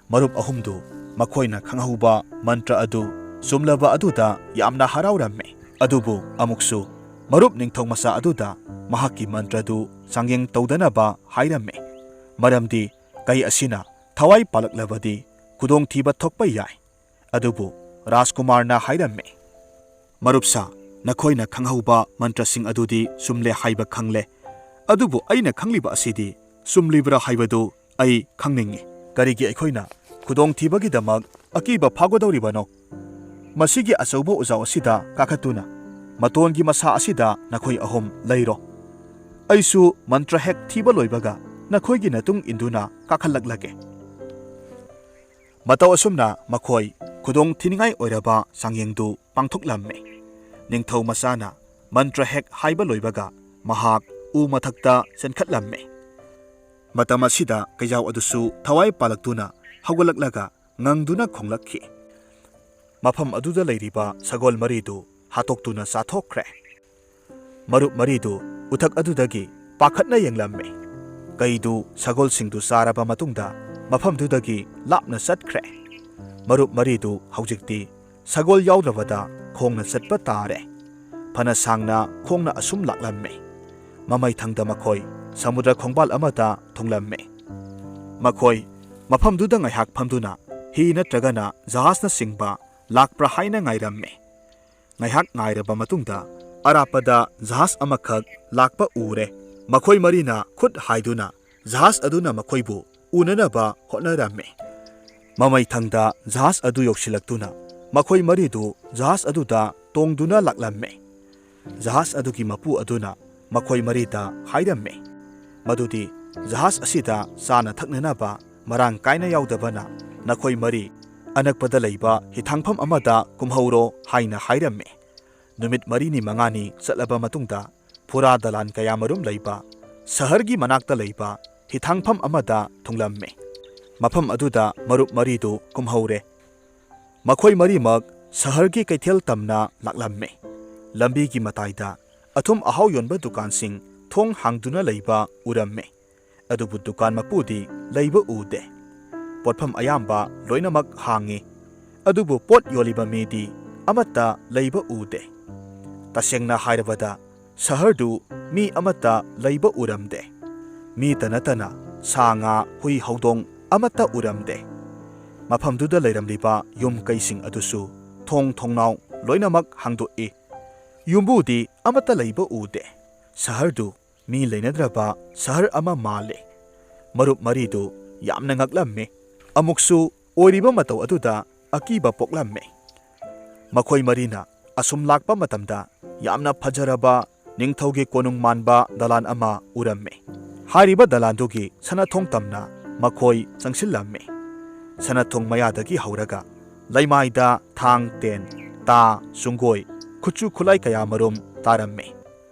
ꯃꯔꯨꯞ ꯑꯍꯨꯝꯗꯨ ꯃꯈꯣꯏꯅ ꯈꯪꯍꯧꯕ ꯃꯟꯇ꯭ꯔ ꯑꯗꯨ ꯆꯨꯝꯂꯕ ꯑꯗꯨꯗ ꯌꯥꯝꯅ ꯍꯔꯥꯎꯔꯝꯃꯤ꯫ ꯑꯗꯨꯕꯨ ꯑꯃꯨꯛꯁꯨ ꯃꯔꯨꯞ ꯅꯤꯡꯊꯧ ꯃꯆꯥ ꯑꯗꯨꯗ ꯃꯍꯥꯛꯀꯤ ꯃꯟꯇ꯭ꯔꯗꯨ ꯆꯥꯡꯌꯦꯡ ꯇꯧꯗꯅꯕ ꯍꯥꯏꯔꯝꯃꯤ, ꯃꯔꯝꯗꯤ ꯀꯩ ꯑꯁꯤꯅ ꯊꯋꯥꯏ ꯄꯥꯜꯂꯛꯂꯕꯗꯤ ꯈꯨꯗꯣꯡꯊꯤꯕ ꯊꯣꯛꯄ ꯌꯥꯏ꯫ ꯑꯗꯨꯕꯨ ꯔꯥꯖꯀꯨꯃꯥꯔꯅ ꯍꯥꯏꯔꯝꯃꯤ, "ꯃꯔꯨꯞꯁꯥ, ꯅꯈꯣꯏꯅ ꯈꯪꯍꯧꯕ ꯃꯟꯇ꯭ꯔꯁꯤꯡ ꯑꯗꯨꯗꯤ ꯆꯨꯝꯂꯦ ꯍꯥꯏꯕ ꯈꯪꯂꯦ, ꯑꯗꯨꯕꯨ ꯑꯩꯅ ꯈꯪꯂꯤꯕ ꯑꯁꯤꯗꯤ ꯆꯨꯝꯂꯤꯕ꯭ꯔꯥ ꯍꯥꯏꯕꯗꯨ ꯑꯩ ꯈꯪꯅꯤꯡꯏ꯫ ꯀꯔꯤꯒꯤ ꯑꯩꯈꯣꯏꯅ ꯈꯨꯗꯣꯡꯊꯤꯕꯒꯤꯗꯃꯛ ꯑꯀꯤꯕ ꯐꯥꯎꯒꯗꯧꯔꯤꯕꯅꯣ? ꯃꯁꯤꯒꯤ ꯑꯆꯧꯕ ꯎꯖꯥꯎ ꯑꯁꯤꯗ ꯀꯥꯈꯠꯇꯨꯅ ꯃꯇꯣꯟꯒꯤ ꯃꯁꯥ ꯑꯁꯤꯗ ꯅꯈꯣꯏ ꯑꯍꯨꯝ ꯂꯩꯔꯣ꯫ ꯑꯩꯁꯨ ꯃꯟꯇ꯭ꯔ ꯍꯦꯛ ꯊꯤꯕ ꯂꯣꯏꯕꯒ ꯅꯈꯣꯏꯒꯤ ꯃꯇꯨꯡ ꯏꯟꯗꯨꯅ ꯀꯥꯈꯠꯂꯛꯂꯒꯦ"꯫ ꯃꯇꯧ ꯑꯁꯨꯝꯅ ꯃꯈꯣꯏ ꯈꯨꯗꯣꯡ ꯊꯤꯅꯤꯡꯉꯥꯏ ꯑꯣꯏꯔꯕ ꯆꯥꯡꯌꯦꯡꯗꯨ ꯄꯥꯡꯊꯣꯛꯂꯝꯃꯤ꯫ ꯅꯤꯡꯊꯧ ꯃꯆꯥꯅ ꯃꯟꯇ꯭ꯔ ꯍꯦꯛ ꯍꯥꯏꯕ ꯂꯣꯏꯕꯒ ꯃꯍꯥꯛ ꯎ ꯃꯊꯛꯇ ꯆꯦꯟꯈꯠꯂꯝꯃꯤ꯫ ꯃꯇꯝ ꯑꯁꯤꯗ ꯀꯩꯖꯥꯎ ꯑꯗꯨꯁꯨ ꯊꯋꯥꯏ ꯄꯥꯜꯂꯛꯇꯨꯅ ꯍꯧꯒꯠꯂꯛꯂꯒ ꯉꯪꯗꯨꯅ ꯈꯣꯡꯂꯛꯈꯤ꯫ ꯃꯐꯝ ꯑꯗꯨꯗ ꯂꯩꯔꯤꯕ ꯁꯒꯣꯜ ꯃꯔꯤꯗꯨ ꯍꯥꯠꯇꯣꯛꯇꯨꯅ ꯆꯥꯊꯣꯛꯈ꯭ꯔꯦ꯫ ꯃꯔꯨꯞ ꯃꯔꯤꯗꯨ ꯎꯊꯛ ꯑꯗꯨꯗꯒꯤ ꯄꯥꯈꯠꯅ ꯌꯦꯡꯂꯝꯃꯤ꯫ ꯀꯩꯗꯨ ꯁꯒꯣꯜꯁꯤꯡꯗꯨ ꯆꯥꯔꯕ ꯃꯇꯨꯡꯗ ꯃꯐꯝꯗꯨꯗꯒꯤ ꯂꯥꯞꯅ ꯆꯠꯈ꯭ꯔꯦ꯫ ꯃꯔꯨꯞ ꯃꯔꯤꯗꯨ ꯍꯧꯖꯤꯛꯇꯤ ꯁꯒꯣꯜ ꯌꯥꯎꯗ꯭ꯔꯕꯗ ꯈꯣꯡꯅ ꯆꯠꯄ ꯇꯥꯔꯦ꯫ ꯐꯅ ꯁꯥꯡꯅ ꯈꯣꯡꯅ ꯑꯁꯨꯝ ꯂꯥꯛꯂꯝꯃꯤ꯫ ꯃꯃꯩꯊꯪꯗ ꯃꯈꯣꯏ ꯁꯃꯨꯗ꯭ꯔ ꯈꯣꯡꯕꯥꯜ ꯑꯃꯗ ꯊꯨꯡꯂꯝꯃꯤ꯫ ꯃꯈꯣꯏ ꯃꯐꯝꯗꯨꯗ ꯉꯥꯏꯍꯥꯛ ꯐꯝꯗꯨꯅ ꯍꯤ ꯅꯠꯇ꯭ꯔꯒꯅ ꯖꯍꯥꯖꯅꯆꯤꯡꯕ ꯂꯥꯛꯄ꯭ꯔꯥ ꯍꯥꯏꯅ ꯉꯥꯏꯔꯝꯃꯤ꯫ ꯉꯥꯏꯍꯥꯛ ꯉꯥꯏꯔꯕ ꯃꯇꯨꯡꯗ ꯑꯔꯥꯞꯄꯗ ꯖꯍꯥꯖ ꯑꯃꯈꯛ ꯂꯥꯛꯄ ꯎꯔꯦ꯫ ꯃꯈꯣꯏ ꯃꯔꯤꯅ ꯈꯨꯠ ꯍꯥꯏꯗꯨꯅ ꯖꯍꯥꯖ ꯑꯗꯨꯅ ꯃꯈꯣꯏꯕꯨ ꯎꯅꯅꯕ ꯍꯣꯠꯅꯔꯝꯃꯤ꯫ ꯃꯃꯩꯊꯪꯗ ꯖꯍꯥꯖ ꯑꯗꯨ ꯌꯧꯁꯤꯜꯂꯛꯇꯨꯅ ꯃꯈꯣꯏ ꯃꯔꯤꯗꯨ ꯖꯍꯥꯖ ꯑꯗꯨꯗ ꯇꯣꯡꯗꯨꯅ ꯂꯥꯛꯂꯝꯃꯤ꯫ ꯖꯍꯥꯖ ꯑꯗꯨꯒꯤ ꯃꯄꯨ ꯑꯗꯨꯅ ꯃꯈꯣꯏ ꯃꯔꯤꯗ ꯍꯥꯏꯔꯝꯃꯤ ꯃꯗꯨꯗꯤ ꯖꯍꯥꯖ ꯑꯁꯤꯗ ꯆꯥꯅ ꯊꯛꯅꯅꯕ ꯃꯔꯥꯡ ꯀꯥꯏꯅ ꯌꯥꯎꯗꯕꯅ ꯅꯈꯣꯏ ꯃꯔꯤ ꯑꯅꯛꯄꯗ ꯂꯩꯕ ꯍꯤꯊꯥꯡꯐꯝ ꯑꯃꯗ ꯀꯨꯝꯍꯧꯔꯣ ꯍꯥꯏꯅ ꯍꯥꯏꯔꯝꯃꯤ꯫ ꯅꯨꯃꯤꯠ ꯃꯔꯤꯅꯤ ꯃꯉꯥꯅꯤ ꯆꯠꯂꯕ ꯃꯇꯨꯡꯗ ꯐꯨꯔꯥ ꯗꯂꯥꯟ ꯀꯌꯥꯃꯔꯨꯝ ꯂꯩꯕ ꯁꯍꯔꯒꯤ ꯃꯅꯥꯛꯇ ꯂꯩꯕ ꯍꯤꯊꯥꯡꯐꯝ ꯑꯃꯗ ꯊꯨꯡꯂꯝꯃꯤ꯫ ꯃꯐꯝ ꯑꯗꯨꯗ ꯃꯔꯨꯞ ꯃꯔꯤꯗꯨ ꯀꯨꯝꯍꯧꯔꯦ꯫ ꯃꯈꯣꯏ ꯃꯔꯤꯃꯛ ꯁꯍꯔꯒꯤ ꯀꯩꯊꯦꯜ ꯇꯝꯅ ꯂꯥꯛꯂꯝꯃꯤ꯫ ꯂꯝꯕꯤꯒꯤ ꯃꯇꯥꯏꯗ ꯑꯊꯨꯝ ꯑꯍꯥꯎ ꯌꯣꯟꯕ ꯗꯨꯀꯥꯟꯁꯤꯡ ꯊꯣꯡ ꯍꯥꯡꯗꯨꯅ ꯂꯩꯕ ꯎꯔꯝꯃꯤ꯫ ꯑꯗꯨꯕꯨ ꯗꯨꯀꯥꯟ ꯃꯄꯨꯗꯤ ꯂꯩꯕ ꯎꯗꯦ꯫ ꯄꯣꯠꯐꯝ ꯑꯌꯥꯝꯕ ꯂꯣꯏꯅꯃꯛ ꯍꯥꯡꯉꯤ꯫ ꯑꯗꯨꯕꯨ ꯄꯣꯠ ꯌꯣꯜꯂꯤꯕ ꯃꯤꯗꯤ ꯑꯃꯠꯇ ꯂꯩꯕ ꯎꯗꯦ꯫ ꯇꯁꯦꯡꯅ ꯍꯥꯏꯔꯕꯗ ꯁꯍꯔꯗꯨ ꯃꯤ ꯑꯃꯠꯇ ꯂꯩꯕ ꯎꯔꯝꯗꯦ꯫ ꯃꯤꯇ ꯅꯠꯇꯅ ꯁꯥ ꯉꯥ, ꯍꯨꯏ ꯍꯧꯗꯣꯡ ꯑꯃꯠꯇ ꯎꯔꯝꯗꯦ꯫ ꯃꯐꯝꯗꯨꯗ ꯂꯩꯔꯝꯂꯤꯕ ꯌꯨꯝ ꯀꯩꯁꯤꯡ ꯑꯗꯨꯁꯨ ꯊꯣꯡ ꯊꯣꯡꯅꯥꯎ ꯂꯣꯏꯅꯃꯛ ꯍꯥꯡꯗꯣꯛꯏ꯫ ꯌꯨꯝꯕꯨꯗꯤ ꯑꯃꯠꯇ ꯂꯩꯕ ꯎꯗꯦ꯫ ꯁꯍꯔꯗꯨ ꯃꯤ ꯂꯩꯅꯗ꯭ꯔꯕ ꯁꯍꯔ ꯑꯃ ꯃꯥꯜꯂꯦ꯫ ꯃꯔꯨꯞ ꯃꯔꯤꯗꯨ ꯌꯥꯝꯅ ꯉꯛꯂꯝꯃꯤ꯫ ꯑꯃꯨꯛꯁꯨ ꯑꯣꯏꯔꯤꯕ ꯃꯇꯧ ꯑꯗꯨꯗ ꯑꯀꯤꯕ ꯄꯣꯛꯂꯝꯃꯤ꯫ ꯃꯈꯣꯏ ꯃꯔꯤꯅ ꯑꯁꯨꯝ ꯂꯥꯛꯄ ꯃꯇꯝꯗ ꯌꯥꯝꯅ ꯐꯖꯔꯕ ꯅꯤꯡꯊꯧꯒꯤ ꯀꯣꯅꯨꯡ ꯃꯥꯟꯕ ꯗꯂꯥꯟ ꯑꯃ ꯎꯔꯝꯃꯤ꯫ ꯍꯥꯏꯔꯤꯕ ꯗꯂꯥꯟꯗꯨꯒꯤ ꯁꯅꯥꯊꯣꯡ ꯇꯝꯅ ꯃꯈꯣꯏ ꯆꯪꯁꯤꯜꯂꯝꯃꯤ꯫ ꯁꯅꯥꯊꯣꯡ ꯃꯌꯥꯗꯒꯤ ꯍꯧꯔꯒ ꯂꯩꯃꯥꯏꯗ ꯊꯥꯡ, ꯇꯦꯟ, ꯇꯥ, ꯆꯨꯡꯒꯣꯏ, ꯈꯨꯠꯁꯨ ꯈꯨꯠꯂꯥꯏ ꯀꯌꯥꯃꯔꯨꯝ ꯇꯥꯔꯝꯃꯤ꯫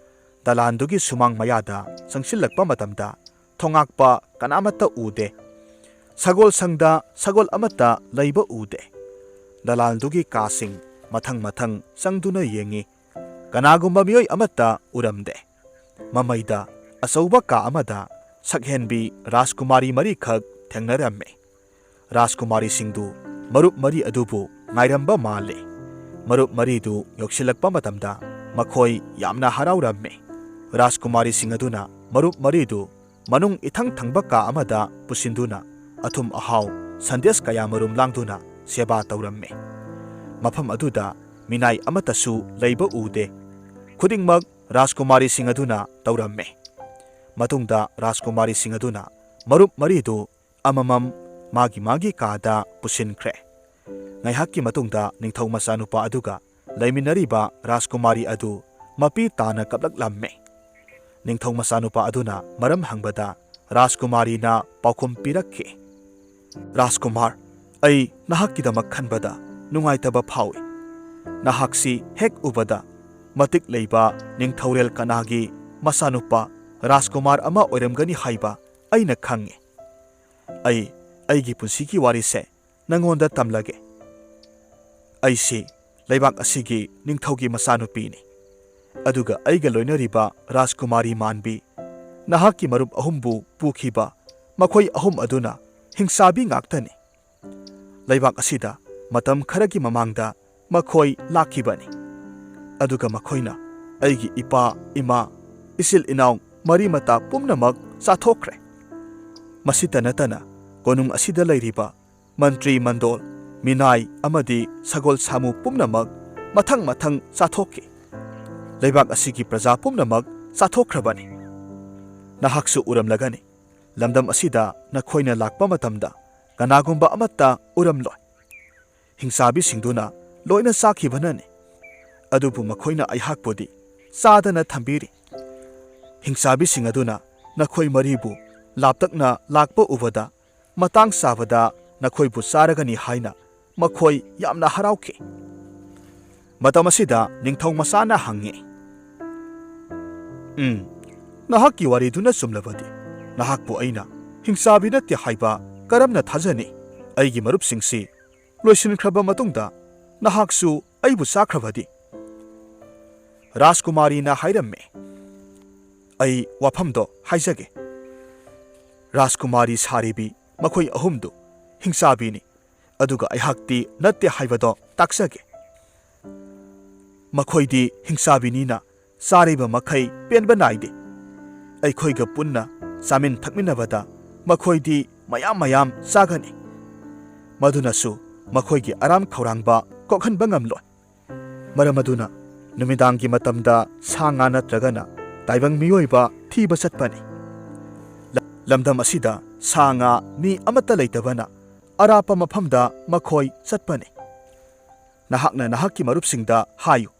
ꯗꯂꯥꯟꯗꯨꯒꯤ ꯁꯨꯃꯥꯡ ꯃꯌꯥꯗ ꯆꯪꯁꯤꯜꯂꯛꯄ ꯃꯇꯝꯗ ꯊꯣꯉꯥꯛꯄ ꯀꯅꯥꯃꯠꯇ ꯎꯗꯦ꯫ ꯁꯒꯣꯜ ꯁꯪꯗ ꯁꯒꯣꯜ ꯑꯃꯠꯇ ꯂꯩꯕ ꯎꯗꯦ꯫ ꯗꯂꯥꯜꯗꯨꯒꯤ ꯀꯥꯁꯤꯡ ꯃꯊꯪ ꯃꯊꯪ ꯆꯪꯗꯨꯅ ꯌꯦꯡꯉꯤ꯫ ꯀꯅꯥꯒꯨꯝꯕ ꯃꯤꯑꯣꯏ ꯑꯃꯠꯇ ꯎꯔꯝꯗꯦ꯫ ꯃꯃꯩꯗ ꯑꯆꯧꯕ ꯀꯥ ꯑꯃꯗ ꯁꯛꯍꯦꯟꯕꯤ ꯔꯥꯖꯀꯨꯃꯥꯔꯤ ꯃꯔꯤꯈꯛ ꯊꯦꯡꯅꯔꯝꯃꯤ꯫ ꯔꯥꯖꯀꯨꯃꯥꯔꯤꯁꯤꯡꯗꯨ ꯃꯔꯨꯞ ꯃꯔꯤ ꯑꯗꯨꯕꯨ ꯉꯥꯏꯔꯝꯕ ꯃꯥꯜꯂꯤ꯫ ꯃꯔꯨꯞ ꯃꯔꯤꯗꯨ ꯌꯧꯁꯤꯜꯂꯛꯄ ꯃꯇꯝꯗ ꯃꯈꯣꯏ ꯌꯥꯝꯅ ꯍꯔꯥꯎꯔꯝꯃꯤ꯫ ꯔꯥꯖꯀꯨꯃꯥꯔꯤꯁꯤꯡ ꯑꯗꯨꯅ ꯃꯔꯨꯞ ꯃꯔꯤꯗꯨ ꯃꯅꯨꯡ ꯏꯊꯪ ꯊꯪꯕ ꯀꯥ ꯑꯃꯗ ꯄꯨꯁꯤꯟꯗꯨꯅ ꯑꯊꯨꯝ ꯑꯍꯥꯎ, ꯁꯟꯗꯦꯁ ꯀꯌꯥꯃꯔꯨꯝ ꯂꯥꯡꯗꯨꯅ ꯁꯦꯕꯥ ꯇꯧꯔꯝꯃꯤ꯫ ꯃꯐꯝ ꯑꯗꯨꯗ ꯃꯤꯅꯥꯏ ꯑꯃꯠꯇꯁꯨ ꯂꯩꯕ ꯎꯗꯦ꯫ ꯈꯨꯗꯤꯡꯃꯛ ꯔꯥꯖꯀꯨꯃꯥꯔꯤꯁꯤꯡ ꯑꯗꯨꯅ ꯇꯧꯔꯝꯃꯤ꯫ ꯃꯇꯨꯡꯗ ꯔꯥꯖꯀꯨꯃꯥꯔꯤꯁꯤꯡ ꯑꯗꯨꯅ ꯃꯔꯨꯞ ꯃꯔꯤꯗꯨ ꯑꯃꯃꯝ ꯃꯥꯒꯤ ꯃꯥꯒꯤ ꯀꯥꯗ ꯄꯨꯁꯤꯟꯈ꯭ꯔꯦ꯫ ꯉꯥꯏꯍꯥꯛꯀꯤ ꯃꯇꯨꯡꯗ ꯅꯤꯡꯊꯧ ꯃꯆꯥꯅꯨꯄꯥ ꯑꯗꯨꯒ ꯂꯩꯃꯤꯟꯅꯔꯤꯕ ꯔꯥꯖꯀꯨꯃꯥꯔꯤ ꯑꯗꯨ ꯃꯄꯤ ꯇꯥꯅ ꯀꯞꯂꯛꯂꯝꯃꯤ꯫ ꯅꯤꯡꯊꯧ ꯃꯆꯥꯅꯨꯄꯥ ꯑꯗꯨꯅ ꯃꯔꯝ ꯍꯪꯕꯗ ꯔꯥꯖꯀꯨꯃꯥꯔꯤꯅ ꯄꯥꯎꯈꯨꯝ ꯄꯤꯔꯛꯈꯤ, "ꯔꯥꯖꯀꯨꯃꯥꯔ, ꯑꯩ ꯅꯍꯥꯛꯀꯤꯗꯃꯛ ꯈꯟꯕꯗ ꯅꯨꯡꯉꯥꯏꯇꯕ ꯐꯥꯎꯏ꯫ ꯅꯍꯥꯛꯁꯤ ꯍꯦꯛ ꯎꯕꯗ ꯃꯇꯤꯛ ꯂꯩꯕ ꯅꯤꯡꯊꯧꯔꯦꯜ ꯀꯅꯥꯒꯤ ꯃꯆꯥꯅꯨꯄꯥ ꯔꯥꯖꯀꯨꯃꯥꯔ ꯑꯃ ꯑꯣꯏꯔꯝꯒꯅꯤ ꯍꯥꯏꯕ ꯑꯩꯅ ꯈꯪꯏ꯫ ꯑꯩ ꯑꯩꯒꯤ ꯄꯨꯟꯁꯤꯒꯤ ꯋꯥꯔꯤꯁꯦ ꯅꯉꯣꯟꯗ ꯇꯝꯂꯒꯦ꯫ ꯑꯩꯁꯤ ꯂꯩꯕꯥꯛ ꯑꯁꯤꯒꯤ ꯅꯤꯡꯊꯧꯒꯤ ꯃꯆꯥꯅꯨꯄꯤꯅꯤ꯫ ꯑꯗꯨꯒ ꯑꯩꯒ ꯂꯣꯏꯅꯔꯤꯕ ꯔꯥꯖꯀꯨꯃꯥꯔꯤ ꯃꯥꯟꯕꯤ, ꯅꯍꯥꯛꯀꯤ ꯃꯔꯨꯞ ꯑꯍꯨꯝꯕꯨ ꯄꯨꯈꯤꯕ ꯃꯈꯣꯏ ꯑꯍꯨꯝ ꯑꯗꯨꯅ ꯍꯤꯡꯁꯥꯕꯤ ꯉꯥꯛꯇꯅꯤ꯫ ꯂꯩꯕꯥꯛ ꯑꯁꯤꯗ ꯃꯇꯝ ꯈꯔꯒꯤ ꯃꯃꯥꯡꯗ ꯃꯈꯣꯏ ꯂꯥꯛꯈꯤꯕꯅꯤ꯫ ꯑꯗꯨꯒ ꯃꯈꯣꯏꯅ ꯑꯩꯒꯤ ꯏꯄꯥ, ꯏꯃꯥ, ꯏꯆꯤꯜ ꯏꯅꯥꯎ, ꯃꯔꯤ ꯃꯇꯥ ꯄꯨꯝꯅꯃꯛ ꯆꯥꯊꯣꯛꯈ꯭ꯔꯦ꯫ ꯃꯁꯤꯇ ꯅꯠꯇꯅ ꯀꯣꯅꯨꯡ ꯑꯁꯤꯗ ꯂꯩꯔꯤꯕ ꯃꯟꯇ꯭ꯔꯤ ꯃꯟꯗꯣꯜ, ꯃꯤꯅꯥꯏ ꯑꯃꯗꯤ ꯁꯒꯣꯜ ꯁꯥꯃꯨ ꯄꯨꯝꯅꯃꯛ ꯃꯊꯪ ꯃꯊꯪ ꯆꯥꯊꯣꯛꯈꯤ꯫ ꯂꯩꯕꯥꯛ ꯑꯁꯤꯒꯤ ꯄ꯭ꯔꯖꯥ ꯄꯨꯝꯅꯃꯛ ꯆꯥꯊꯣꯛꯈ꯭ꯔꯕꯅꯤ꯫ ꯅꯍꯥꯛꯁꯨ ꯎꯔꯝꯂꯒꯅꯤ, ꯂꯝꯗꯝ ꯑꯁꯤꯗ ꯅꯈꯣꯏꯅ ꯂꯥꯛꯄ ꯃꯇꯝꯗ ꯀꯅꯥꯒꯨꯝꯕ ꯑꯃꯠꯇ ꯎꯔꯝꯂꯣꯏ꯫ ꯍꯤꯡꯁꯥꯕꯤꯁꯤꯡꯗꯨꯅ ꯂꯣꯏꯅ ꯆꯥꯈꯤꯕꯅꯅꯤ꯫ ꯑꯗꯨꯕꯨ ꯃꯈꯣꯏꯅ ꯑꯩꯍꯥꯛꯄꯨꯗꯤ ꯆꯥꯗꯅ ꯊꯝꯕꯤꯔꯤ꯫ ꯍꯤꯡꯁꯥꯕꯤꯁꯤꯡ ꯑꯗꯨꯅ ꯅꯈꯣꯏ ꯃꯔꯤꯕꯨ ꯂꯥꯞꯇꯛꯅ ꯂꯥꯛꯄ ꯎꯕꯗ ꯃꯇꯥꯡ ꯆꯥꯕꯗ ꯅꯈꯣꯏꯕꯨ ꯆꯥꯔꯒꯅꯤ ꯍꯥꯏꯅ ꯃꯈꯣꯏ ꯌꯥꯝꯅ ꯍꯔꯥꯎꯈꯤ꯫ ꯃꯇꯝ ꯑꯁꯤꯗ ꯅꯤꯡꯊꯧ ꯃꯆꯥꯅ ꯍꯪꯉꯤ, "ꯎꯝ, ꯅꯍꯥꯛꯀꯤ ꯋꯥꯔꯤꯗꯨꯅ ꯆꯨꯝꯂꯕꯗꯤ ꯅꯍꯥꯛꯄꯨ ꯑꯩꯅ ꯍꯤꯡꯁꯥꯕꯤ ꯅꯠꯇꯦ ꯍꯥꯏꯕ ꯀꯔꯝꯅ ꯊꯥꯖꯅꯤ? ꯑꯩꯒꯤ ꯃꯔꯨꯞꯁꯤꯡꯁꯤ ꯂꯣꯏꯁꯤꯟꯈ꯭ꯔꯕ ꯃꯇꯨꯡꯗ ꯅꯍꯥꯛꯁꯨ ꯑꯩꯕꯨ ꯆꯥꯈ꯭ꯔꯕꯗꯤ?" ꯔꯥꯖꯀꯨꯃꯥꯔꯤꯅ ꯍꯥꯏꯔꯝꯃꯤ, "ꯑꯩ ꯋꯥꯐꯝꯗꯣ ꯍꯥꯏꯖꯒꯦ꯫ ꯔꯥꯖꯀꯨꯃꯥꯔꯤ ꯁꯥꯔꯤꯕꯤ ꯃꯈꯣꯏ ꯑꯍꯨꯝꯗꯨ ꯍꯤꯡꯁꯥꯕꯤꯅꯤ, ꯑꯗꯨꯒ ꯑꯩꯍꯥꯛꯇꯤ ꯅꯠꯇꯦ ꯍꯥꯏꯕꯗꯣ ꯇꯥꯛꯆꯒꯦ꯫ ꯃꯈꯣꯏꯗꯤ ꯍꯤꯡꯁꯥꯕꯤꯅꯤꯅ ꯆꯥꯔꯤꯕ ꯃꯈꯩ ꯄꯦꯟꯕ ꯅꯥꯏꯗꯦ꯫ ꯑꯩꯈꯣꯏꯒ ꯄꯨꯟꯅ ꯆꯥꯃꯤꯟ ꯊꯛꯃꯤꯟꯅꯕꯗ ꯃꯈꯣꯏꯗꯤ ꯃꯌꯥꯝ ꯃꯌꯥꯝ ꯆꯥꯒꯅꯤ꯫ ꯃꯗꯨꯅꯁꯨ ꯃꯈꯣꯏꯒꯤ ꯑꯔꯥꯝ ꯈꯧꯔꯥꯡꯕ ꯀꯣꯛꯍꯟꯕ ꯉꯝꯂꯣꯏ꯫ ꯃꯔꯝ ꯑꯗꯨꯅ ꯅꯨꯃꯤꯗꯥꯡꯒꯤ ꯃꯇꯝꯗ ꯁꯥ ꯉꯥ ꯅꯠꯇ꯭ꯔꯒꯅ ꯇꯥꯏꯕꯪ ꯃꯤꯑꯣꯏꯕ ꯊꯤꯕ ꯆꯠꯄꯅꯤ꯫ ꯂ-, ꯂꯝꯗꯝ ꯑꯁꯤꯗ ꯁꯥ ꯉꯥ ꯃꯤ ꯑꯃꯠꯇ ꯂꯩꯇꯕꯅ ꯑꯔꯥꯞꯄ ꯃꯐꯝꯗ ꯃꯈꯣꯏ ꯆꯠꯄꯅꯤ꯫ ꯅꯍꯥꯛꯅ ꯅꯍꯥꯛꯀꯤ ꯃꯔꯨꯞꯁꯤꯡꯗ ꯍꯥꯏꯌꯨ,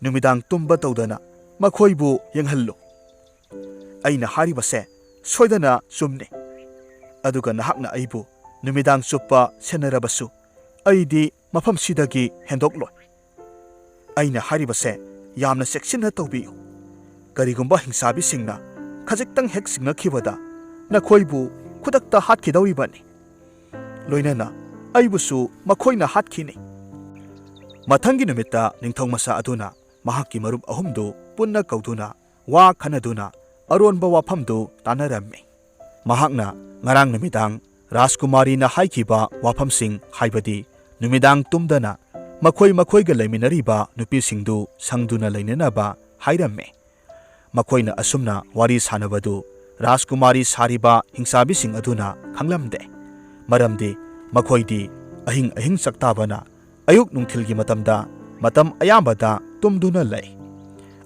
ꯅꯨꯃꯤꯗꯥꯡ ꯇꯨꯝꯕ ꯇꯧꯗꯅ ꯃꯈꯣꯏꯕꯨ ꯌꯦꯡꯍꯜꯂꯨ꯫ ꯑꯩꯅ ꯍꯥꯏꯔꯤꯕꯁꯦ ꯁꯣꯏꯗꯅ ꯆꯨꯝꯅꯤ꯫ ꯑꯗꯨꯒ ꯅꯍꯥꯛꯅ ꯑꯩꯕꯨ ꯅꯨꯃꯤꯗꯥꯡ ꯆꯨꯞꯄ ꯁꯦꯟꯅꯔꯕꯁꯨ, ꯑꯩꯗꯤ ꯃꯐꯝꯁꯤꯗꯒꯤ ꯍꯦꯟꯗꯣꯛꯂꯣꯏ꯫ ꯑꯩꯅ ꯍꯥꯏꯔꯤꯕꯁꯦ ꯌꯥꯝꯅ ꯆꯦꯛꯁꯤꯟꯅ ꯇꯧꯕꯤꯌꯨ꯫ ꯀꯔꯤꯒꯨꯝꯕ ꯍꯤꯡꯁꯥꯕꯤꯁꯤꯡꯅ ꯈꯖꯤꯛꯇꯪ ꯍꯦꯛ ꯆꯤꯡꯅꯈꯤꯕꯗ, ꯅꯈꯣꯏꯕꯨ ꯈꯨꯗꯛꯇ ꯍꯥꯠꯈꯤꯗꯧꯔꯤꯕꯅꯤ꯫ ꯂꯣꯏꯅꯅ ꯑꯩꯕꯨꯁꯨ ꯃꯈꯣꯏꯅ ꯍꯥꯠꯈꯤꯅꯤ꯫ ꯃꯊꯪꯒꯤ ꯅꯨꯃꯤꯠꯇ ꯅꯤꯡꯊꯧ ꯃꯆꯥ ꯑꯗꯨꯅ ꯃꯍꯥꯛꯀꯤ ꯃꯔꯨꯞ ꯑꯍꯨꯝꯗꯨ ꯄꯨꯟꯅ ꯀꯧꯗꯨꯅ ꯋꯥ ꯈꯟꯅꯗꯨꯅ ꯑꯔꯣꯟꯕ ꯋꯥꯐꯝꯗꯨ ꯇꯥꯟꯅꯔꯝꯃꯤ꯫ ꯃꯍꯥꯛꯅ ꯉꯔꯥꯡ ꯅꯨꯃꯤꯗꯥꯡ ꯔꯥꯖꯀꯨꯃꯥꯔꯤꯅ ꯍꯥꯏꯈꯤꯕ ꯋꯥꯐꯝꯁꯤꯡ, ꯍꯥꯏꯕꯗꯤ ꯅꯨꯃꯤꯗꯥꯡ ꯇꯨꯝꯗꯅ ꯃꯈꯣꯏ ꯃꯈꯣꯏꯒ ꯂꯩꯃꯤꯟꯅꯔꯤꯕ ꯅꯨꯄꯤꯁꯤꯡꯗꯨ ꯁꯪꯗꯨꯅ ꯂꯩꯅꯅꯕ ꯍꯥꯏꯔꯝꯃꯤ꯫ ꯃꯈꯣꯏꯅ ꯑꯁꯨꯝꯅ ꯋꯥꯔꯤ ꯁꯥꯅꯕꯗꯨ ꯔꯥꯖꯀꯨꯃꯥꯔꯤ ꯁꯥꯔꯤꯕ ꯍꯤꯡꯁꯥꯕꯤꯁꯤꯡ ꯑꯗꯨꯅ ꯈꯪꯂꯝꯗꯦ꯫ ꯃꯔꯝꯗꯤ ꯃꯈꯣꯏꯗꯤ ꯑꯍꯤꯡ ꯑꯍꯤꯡ ꯆꯥꯛꯇꯥꯕꯅ ꯑꯌꯨꯛ ꯅꯨꯡꯊꯤꯜꯒꯤ ꯃꯇꯝꯗ ꯃꯇꯝ ꯑꯌꯥꯝꯕꯗ ꯇꯨꯝꯗꯨꯅ ꯂꯩ꯫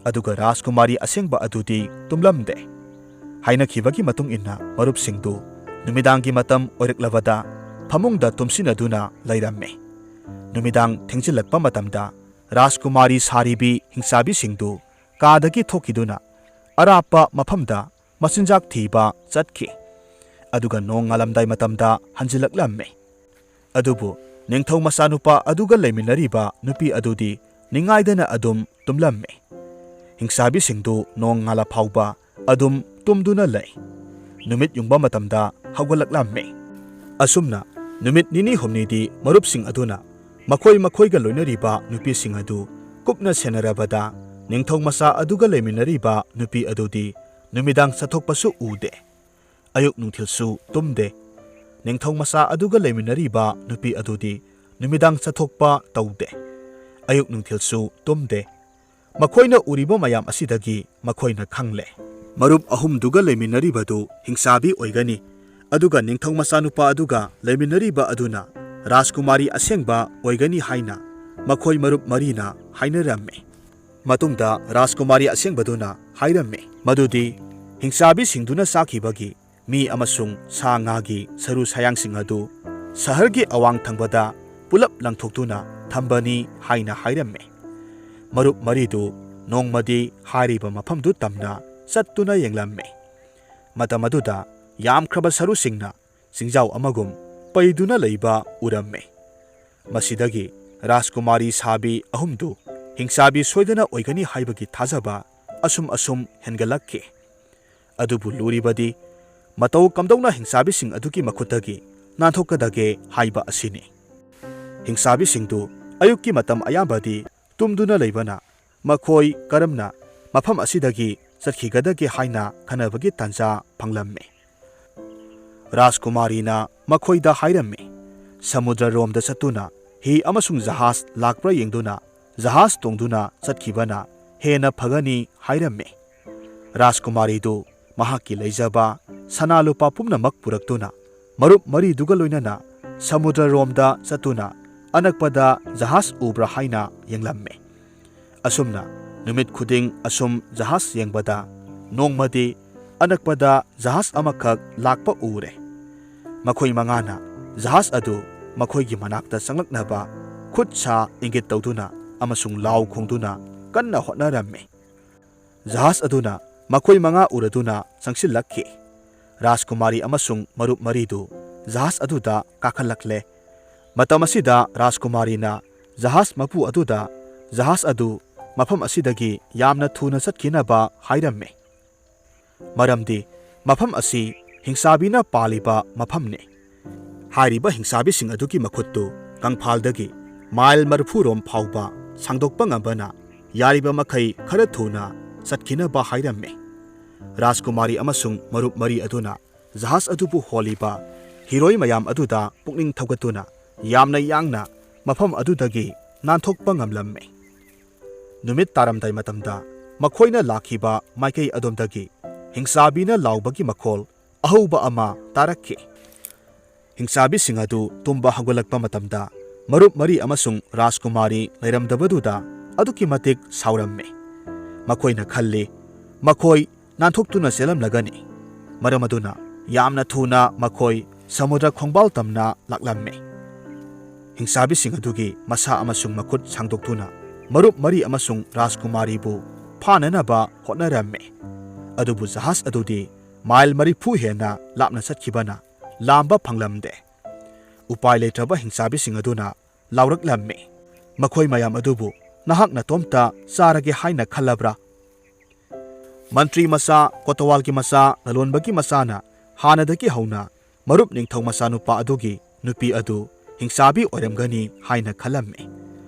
ꯑꯗꯨꯒ ꯔꯥꯖꯀꯨꯃꯥꯔꯤ ꯑꯁꯦꯡꯕ ꯑꯗꯨꯗꯤ ꯇꯨꯝꯂꯝꯗꯦ꯫ ꯍꯥꯏꯅꯈꯤꯕꯒꯤ ꯃꯇꯨꯡ ꯏꯟꯅ ꯃꯔꯨꯞꯁꯤꯡꯗꯨ ꯅꯨꯃꯤꯗꯥꯡꯒꯤ ꯃꯇꯝ ꯑꯣꯏꯔꯛꯂꯕꯗ ꯐꯃꯨꯡꯗ ꯇꯨꯝꯁꯤꯟꯅꯗꯨꯅ ꯂꯩꯔꯝꯃꯤ꯫ ꯅꯨꯃꯤꯗꯥꯡ ꯊꯦꯡꯖꯤꯜꯂꯛꯄ ꯃꯇꯝꯗ ꯔꯥꯖꯀꯨꯃꯥꯔꯤ ꯁꯥꯔꯤꯕꯤ ꯍꯤꯡꯁꯥꯕꯤꯁꯤꯡꯗꯨ ꯀꯥꯗꯒꯤ ꯊꯣꯛꯈꯤꯗꯨꯅ ꯑꯔꯥꯞꯄ ꯃꯐꯝꯗ ꯃꯆꯤꯟꯖꯥꯛ ꯊꯤꯕ ꯆꯠꯈꯤ꯫ ꯑꯗꯨꯒ ꯅꯣꯡ ꯉꯥꯜꯂꯝꯗꯥꯏ ꯃꯇꯝꯗ ꯍꯟꯖꯤꯜꯂꯛꯂꯝꯃꯤ꯫ ꯑꯗꯨꯕꯨ ꯅꯤꯡꯊꯧ ꯃꯆꯥꯅꯨꯄꯥ ꯑꯗꯨꯒ ꯂꯩꯃꯤꯟꯅꯔꯤꯕ ꯅꯨꯄꯤ ꯑꯗꯨꯗꯤ ꯅꯤꯡꯉꯥꯏꯗꯅ ꯑꯗꯨꯝ ꯇꯨꯝꯂꯝꯃꯤ꯫ ꯍꯤꯡꯁꯥꯕꯤꯁꯤꯡꯗꯨ ꯅꯣꯡ ꯉꯥꯜꯂ ꯐꯥꯎꯕ ꯑꯗꯨꯝ ꯇꯨꯝꯗꯨꯅ ꯂꯩ꯫ ꯅꯨꯃꯤꯠ ꯌꯨꯡꯕ ꯃꯇꯝꯗ ꯍꯧꯒꯠꯂꯛꯂꯝꯃꯤ꯫ ꯑꯁꯨꯝꯅ ꯅꯨꯃꯤꯠ ꯅꯤꯅꯤ ꯍꯨꯝꯅꯤꯗꯤ ꯃꯔꯨꯞꯁꯤꯡ ꯑꯗꯨꯅ ꯃꯈꯣꯏ ꯃꯈꯣꯏꯒ ꯂꯣꯏꯅꯔꯤꯕ ꯅꯨꯄꯤꯁꯤꯡ ꯑꯗꯨ ꯀꯨꯞꯅ ꯁꯦꯟꯅꯔꯕꯗ, ꯅꯤꯡꯊꯧ ꯃꯆꯥ ꯑꯗꯨꯒ ꯂꯩꯃꯤꯟꯅꯔꯤꯕ ꯅꯨꯄꯤ ꯑꯗꯨꯗꯤ ꯅꯨꯃꯤꯗꯥꯡ ꯆꯠꯊꯣꯛꯄꯁꯨ ꯎꯗꯦ꯫ ꯑꯌꯨꯛ ꯅꯨꯡꯊꯤꯜꯁꯨ ꯇꯨꯝꯗꯦ꯫ ꯅꯤꯡꯊꯧ ꯃꯆꯥ ꯑꯗꯨꯒ ꯂꯩꯃꯤꯟꯅꯔꯤꯕ ꯅꯨꯄꯤ ꯑꯗꯨꯗꯤ ꯅꯨꯃꯤꯗꯥꯡ ꯆꯠꯊꯣꯛꯄ ꯇꯧꯗꯦ꯫ ꯑꯌꯨꯛ ꯅꯨꯡꯊꯤꯜꯁꯨ ꯇꯨꯝꯗꯦ꯫ ꯃꯈꯣꯏꯅ ꯎꯔꯤꯕ ꯃꯌꯥꯝ ꯑꯁꯤꯗꯒꯤ ꯃꯈꯣꯏꯅ ꯈꯪꯂꯦ, ꯃꯔꯨꯞ ꯑꯍꯨꯝꯗꯨꯒ ꯂꯩꯃꯤꯟꯅꯔꯤꯕꯗꯨ ꯍꯤꯡꯁꯥꯕꯤ ꯑꯣꯏꯒꯅꯤ꯫ ꯑꯗꯨꯒ ꯅꯤꯡꯊꯧ ꯃꯆꯥꯅꯨꯄꯥ ꯑꯗꯨꯒ ꯂꯩꯃꯤꯟꯅꯔꯤꯕ ꯑꯗꯨꯅ ꯔꯥꯖꯀꯨꯃꯥꯔꯤ ꯑꯁꯦꯡꯕ ꯑꯣꯏꯒꯅꯤ ꯍꯥꯏꯅ ꯃꯈꯣꯏ ꯃꯔꯨꯞ ꯃꯔꯤꯅ ꯍꯥꯏꯅꯔꯝꯃꯤ꯫ ꯃꯇꯨꯡꯗ ꯔꯥꯖꯀꯨꯃꯥꯔꯤ ꯑꯁꯦꯡꯕꯗꯨꯅ ꯍꯥꯏꯔꯝꯃꯤ ꯃꯗꯨꯗꯤ ꯍꯤꯡꯆꯥꯕꯤꯁꯤꯡꯗꯨꯅ ꯆꯥꯈꯤꯕꯒꯤ ꯃꯤ ꯑꯃꯁꯨꯡ ꯁꯥ ꯉꯥꯒꯤ ꯁꯔꯨ ꯁꯌꯥꯡꯁꯤꯡ ꯑꯗꯨ ꯁꯍꯔꯒꯤ ꯑꯋꯥꯡ ꯊꯪꯕꯗ ꯄꯨꯂꯞ ꯂꯪꯊꯣꯛꯇꯨꯅ ꯊꯝꯕꯅꯤ ꯍꯥꯏꯅ ꯍꯥꯏꯔꯝꯃꯤ꯫ ꯃꯔꯨꯞ ꯃꯔꯤꯗꯨ ꯅꯣꯡꯃꯗꯤ ꯍꯥꯏꯔꯤꯕ ꯃꯐꯝꯗꯨ ꯇꯝꯅ ꯆꯠꯇꯨꯅ ꯌꯦꯡꯂꯝꯃꯤ꯫ ꯃꯇꯝ ꯑꯗꯨꯗ ꯌꯥꯝꯈ꯭ꯔꯕ ꯁꯔꯨꯁꯤꯡꯅ ꯆꯤꯡꯖꯥꯎ ꯑꯃꯒꯨꯝ ꯄꯩꯗꯨꯅ ꯂꯩꯕ ꯎꯔꯝꯃꯤ꯫ ꯃꯁꯤꯗꯒꯤ ꯔꯥꯖꯀꯨꯃꯥꯔꯤ ꯁꯥꯕꯤ ꯑꯍꯨꯝꯗꯨ ꯍꯤꯡꯆꯥꯕꯤ ꯁꯣꯏꯗꯅ ꯑꯣꯏꯒꯅꯤ ꯍꯥꯏꯕꯒꯤ ꯊꯥꯖꯕ ꯑꯁꯨꯝ ꯑꯁꯨꯝ ꯍꯦꯟꯒꯠꯂꯛꯈꯤ꯫ ꯑꯗꯨꯕꯨ ꯂꯨꯔꯤꯕꯗꯤ ꯃꯇꯧ ꯀꯝꯗꯧꯅ ꯍꯤꯡꯆꯥꯕꯤꯁꯤꯡ ꯑꯗꯨꯒꯤ ꯃꯈꯨꯠꯇꯒꯤ ꯅꯥꯟꯊꯣꯛꯀꯗꯒꯦ ꯍꯥꯏꯕ ꯑꯁꯤꯅꯤ꯫ ꯍꯤꯡꯆꯥꯕꯤꯁꯤꯡꯗꯨ ꯑꯌꯨꯛꯀꯤ ꯃꯇꯝ ꯑꯌꯥꯝꯕꯗꯤ ꯇꯨꯝꯗꯨꯅ ꯂꯩꯕꯅ ꯃꯈꯣꯏ ꯀꯔꯝꯅ ꯃꯐꯝ ꯑꯁꯤꯗꯒꯤ ꯆꯠꯈꯤꯒꯗꯒꯦ ꯍꯥꯏꯅ ꯈꯟꯅꯕꯒꯤ ꯇꯥꯟꯖꯥ ꯐꯪꯂꯝꯃꯤ꯫ ꯔꯥꯖꯀꯨꯃꯥꯔꯤꯅ ꯃꯈꯣꯏꯗ ꯍꯥꯏꯔꯝꯃꯤ, "ꯁꯃꯨꯗ꯭ꯔꯔꯣꯝꯗ ꯆꯠꯇꯨꯅ ꯍꯤ ꯑꯃꯁꯨꯡ ꯖꯍꯥꯖ ꯂꯥꯛꯄ꯭ꯔꯥ ꯌꯦꯡꯗꯨꯅ ꯖꯍꯥꯖ ꯇꯣꯡꯗꯨꯅ ꯆꯠꯈꯤꯕꯅ ꯍꯦꯟꯅ ꯐꯒꯅꯤ" ꯍꯥꯏꯔꯝꯃꯤ꯫ ꯔꯥꯖꯀꯨꯃꯥꯔꯤꯗꯨ ꯃꯍꯥꯛꯀꯤ ꯂꯩꯖꯕ ꯁꯅꯥ ꯂꯨꯄꯥ ꯄꯨꯝꯅꯃꯛ ꯄꯨꯔꯛꯇꯨꯅ ꯃꯔꯨꯞ ꯃꯔꯤꯗꯨꯒ ꯂꯣꯏꯅꯅ ꯁꯃꯨꯗ꯭ꯔꯔꯣꯝꯗ ꯆꯠꯇꯨꯅ ꯑꯅꯛꯄꯗ ꯖꯍꯥꯖ ꯎꯕ꯭ꯔꯥ ꯍꯥꯏꯅ ꯌꯦꯡꯂꯝꯃꯤ꯫ ꯑꯁꯨꯝꯅ ꯅꯨꯃꯤꯠ ꯈꯨꯗꯤꯡ ꯑꯁꯨꯝ ꯖꯍꯥꯖ ꯌꯦꯡꯕꯗ ꯅꯣꯡꯃꯗꯤ ꯑꯅꯛꯄꯗ ꯖꯍꯥꯖ ꯑꯃꯈꯛ ꯂꯥꯛꯄ ꯎꯔꯦ꯫ ꯃꯈꯣꯏ ꯃꯉꯥꯅ ꯖꯍꯥꯖ ꯑꯗꯨ ꯃꯈꯣꯏꯒꯤ ꯃꯅꯥꯛꯇ ꯆꯪꯂꯛꯅꯕ ꯈꯨꯠ ꯁꯥ ꯏꯪꯒꯤꯠ ꯇꯧꯗꯨꯅ ꯑꯃꯁꯨꯡ ꯂꯥꯎ ꯈꯣꯡꯗꯨꯅ ꯀꯟꯅ ꯍꯣꯠꯅꯔꯝꯃꯤ꯫ ꯖꯍꯥꯖ ꯑꯗꯨꯅ ꯃꯈꯣꯏ ꯃꯉꯥ ꯎꯔꯗꯨꯅ ꯆꯪꯁꯤꯜꯂꯛꯈꯤ꯫ ꯔꯥꯖꯀꯨꯃꯥꯔꯤ ꯑꯃꯁꯨꯡ ꯃꯔꯨꯞ ꯃꯔꯤꯗꯨ ꯖꯍꯥꯖ ꯑꯗꯨꯗ ꯀꯥꯈꯠꯂꯛꯂꯦ꯫ ꯃꯇꯝ ꯑꯁꯤꯗ ꯔꯥꯖꯀꯨꯃꯥꯔꯤꯅ ꯖꯍꯥꯖ ꯃꯄꯨ ꯑꯗꯨꯗ ꯖꯍꯥꯖ ꯑꯗꯨ ꯃꯐꯝ ꯑꯁꯤꯗꯒꯤ ꯌꯥꯝꯅ ꯊꯨꯅ ꯆꯠꯈꯤꯅꯕ ꯍꯥꯏꯔꯝꯃꯤ꯫ ꯃꯔꯝꯗꯤ ꯃꯐꯝ ꯑꯁꯤ ꯍꯤꯡꯆꯥꯕꯤꯅ ꯄꯥꯜꯂꯤꯕ ꯃꯐꯝꯅꯤ꯫ ꯍꯥꯏꯔꯤꯕ ꯍꯤꯡꯆꯥꯕꯤꯁꯤꯡ ꯑꯗꯨꯒꯤ ꯃꯈꯨꯠꯇꯨ ꯀꯪꯐꯥꯜꯗꯒꯤ ꯃꯥꯏꯜ ꯃꯔꯤꯐꯨ ꯔꯣꯝ ꯐꯥꯎꯕ ꯁꯥꯡꯗꯣꯛꯄ ꯉꯝꯕꯅ ꯌꯥꯔꯤꯕ ꯃꯈꯩ ꯈꯔ ꯊꯨꯅ ꯆꯠꯈꯤꯅꯕ ꯍꯥꯏꯔꯝꯃꯤ꯫ ꯔꯥꯖꯀꯨꯃꯥꯔꯤ ꯑꯃꯁꯨꯡ ꯃꯔꯨꯞ ꯃꯔꯤ ꯑꯗꯨꯅ ꯖꯍꯥꯖ ꯑꯗꯨꯕꯨ ꯍꯣꯜꯂꯤꯕ ꯍꯤꯔꯣꯏ ꯃꯌꯥꯝ ꯑꯗꯨꯗ ꯄꯨꯛꯅꯤꯡ ꯊꯧꯒꯠꯇꯨꯅ ꯌꯥꯝꯅ ꯌꯥꯡꯅ ꯃꯐꯝ ꯑꯗꯨꯗꯒꯤ ꯅꯥꯟꯊꯣꯛꯄ ꯉꯝꯂꯝꯃꯤ꯫ ꯅꯨꯃꯤꯠ ꯇꯥꯔꯝꯗꯥꯏ ꯃꯇꯝꯗ ꯃꯈꯣꯏꯅ ꯂꯥꯛꯈꯤꯕ ꯃꯥꯏꯀꯩ ꯑꯗꯣꯝꯗꯒꯤ ꯍꯤꯡꯆꯥꯕꯤꯅ ꯂꯥꯎꯕꯒꯤ ꯃꯈꯣꯜ ꯑꯍꯧꯕ ꯑꯃ ꯇꯥꯔꯛꯈꯤ꯫ ꯍꯤꯡꯆꯥꯕꯤꯁꯤꯡ ꯑꯗꯨ ꯇꯨꯝꯕ ꯍꯧꯒꯠꯂꯛꯄ ꯃꯇꯝꯗ ꯃꯔꯨꯞ ꯃꯔꯤ ꯑꯃꯁꯨꯡ ꯔꯥꯖꯀꯨꯃꯥꯔꯤ ꯂꯩꯔꯝꯗꯕꯗꯨꯗ ꯑꯗꯨꯛꯀꯤ ꯃꯇꯤꯛ ꯁꯥꯎꯔꯝꯃꯤ꯫ ꯃꯈꯣꯏꯅ ꯈꯜꯂꯤ, ꯃꯈꯣꯏ ꯅꯥꯟꯊꯣꯛꯇꯨꯅ ꯆꯦꯜꯂꯝꯂꯒꯅꯤ꯫ ꯃꯔꯝ ꯑꯗꯨꯅ ꯌꯥꯝꯅ ꯊꯨꯅ ꯃꯈꯣꯏ ꯁꯃꯨꯗ꯭ꯔ ꯈꯣꯡꯕꯥꯜ ꯇꯝꯅ ꯂꯥꯛꯂꯝꯃꯤ꯫ ꯍꯤꯡꯆꯥꯕꯤꯁꯤꯡ ꯑꯗꯨꯒꯤ ꯃꯁꯥ ꯑꯃꯁꯨꯡ ꯃꯈꯨꯠ ꯁꯥꯡꯗꯣꯛꯇꯨꯅ ꯃꯔꯨꯞ ꯃꯔꯤ ꯑꯃꯁꯨꯡ ꯔꯥꯖꯀꯨꯃꯥꯔꯤꯕꯨ ꯐꯥꯅꯅꯕ ꯍꯣꯠꯅꯔꯝꯃꯤ꯫ ꯑꯗꯨꯕꯨ ꯖꯍꯥꯖ ꯑꯗꯨꯗꯤ ꯃꯥꯏꯜ ꯃꯔꯤꯐꯨ ꯍꯦꯟꯅ ꯂꯥꯞꯅ ꯆꯠꯈꯤꯕꯅ ꯂꯥꯝꯕ ꯐꯪꯂꯝꯗꯦ꯫ ꯎꯄꯥꯏ ꯂꯩꯇ꯭ꯔꯕ ꯍꯤꯡꯆꯥꯕꯤꯁꯤꯡ ꯑꯗꯨꯅ ꯂꯥꯎꯔꯛꯂꯝꯃꯤ, "ꯃꯈꯣꯏ ꯃꯌꯥꯝ ꯑꯗꯨꯕꯨ ꯅꯍꯥꯛ ꯅꯇꯣꯝꯇ ꯆꯥꯔꯒꯦ ꯍꯥꯏꯅ ꯈꯜꯂꯕ꯭ꯔꯥ?" ꯃꯟꯇ꯭ꯔꯤ ꯃꯆꯥ, ꯀꯣꯇꯋꯥꯜꯒꯤ ꯃꯆꯥ, ꯂꯂꯣꯟꯕꯒꯤ ꯃꯆꯥꯅ ꯍꯥꯟꯅꯗꯒꯤ ꯍꯧꯅ ꯃꯔꯨꯞ ꯅꯤꯡꯊꯧ ꯃꯆꯥꯅꯨꯄꯥ ꯑꯗꯨꯒꯤ ꯅꯨꯄꯤ ꯑꯗꯨ ꯍꯤꯡꯆꯥꯕꯤ ꯑꯣꯏꯔꯝꯒꯅꯤ ꯍꯥꯏꯅ ꯈꯜꯂꯝꯃꯤ꯫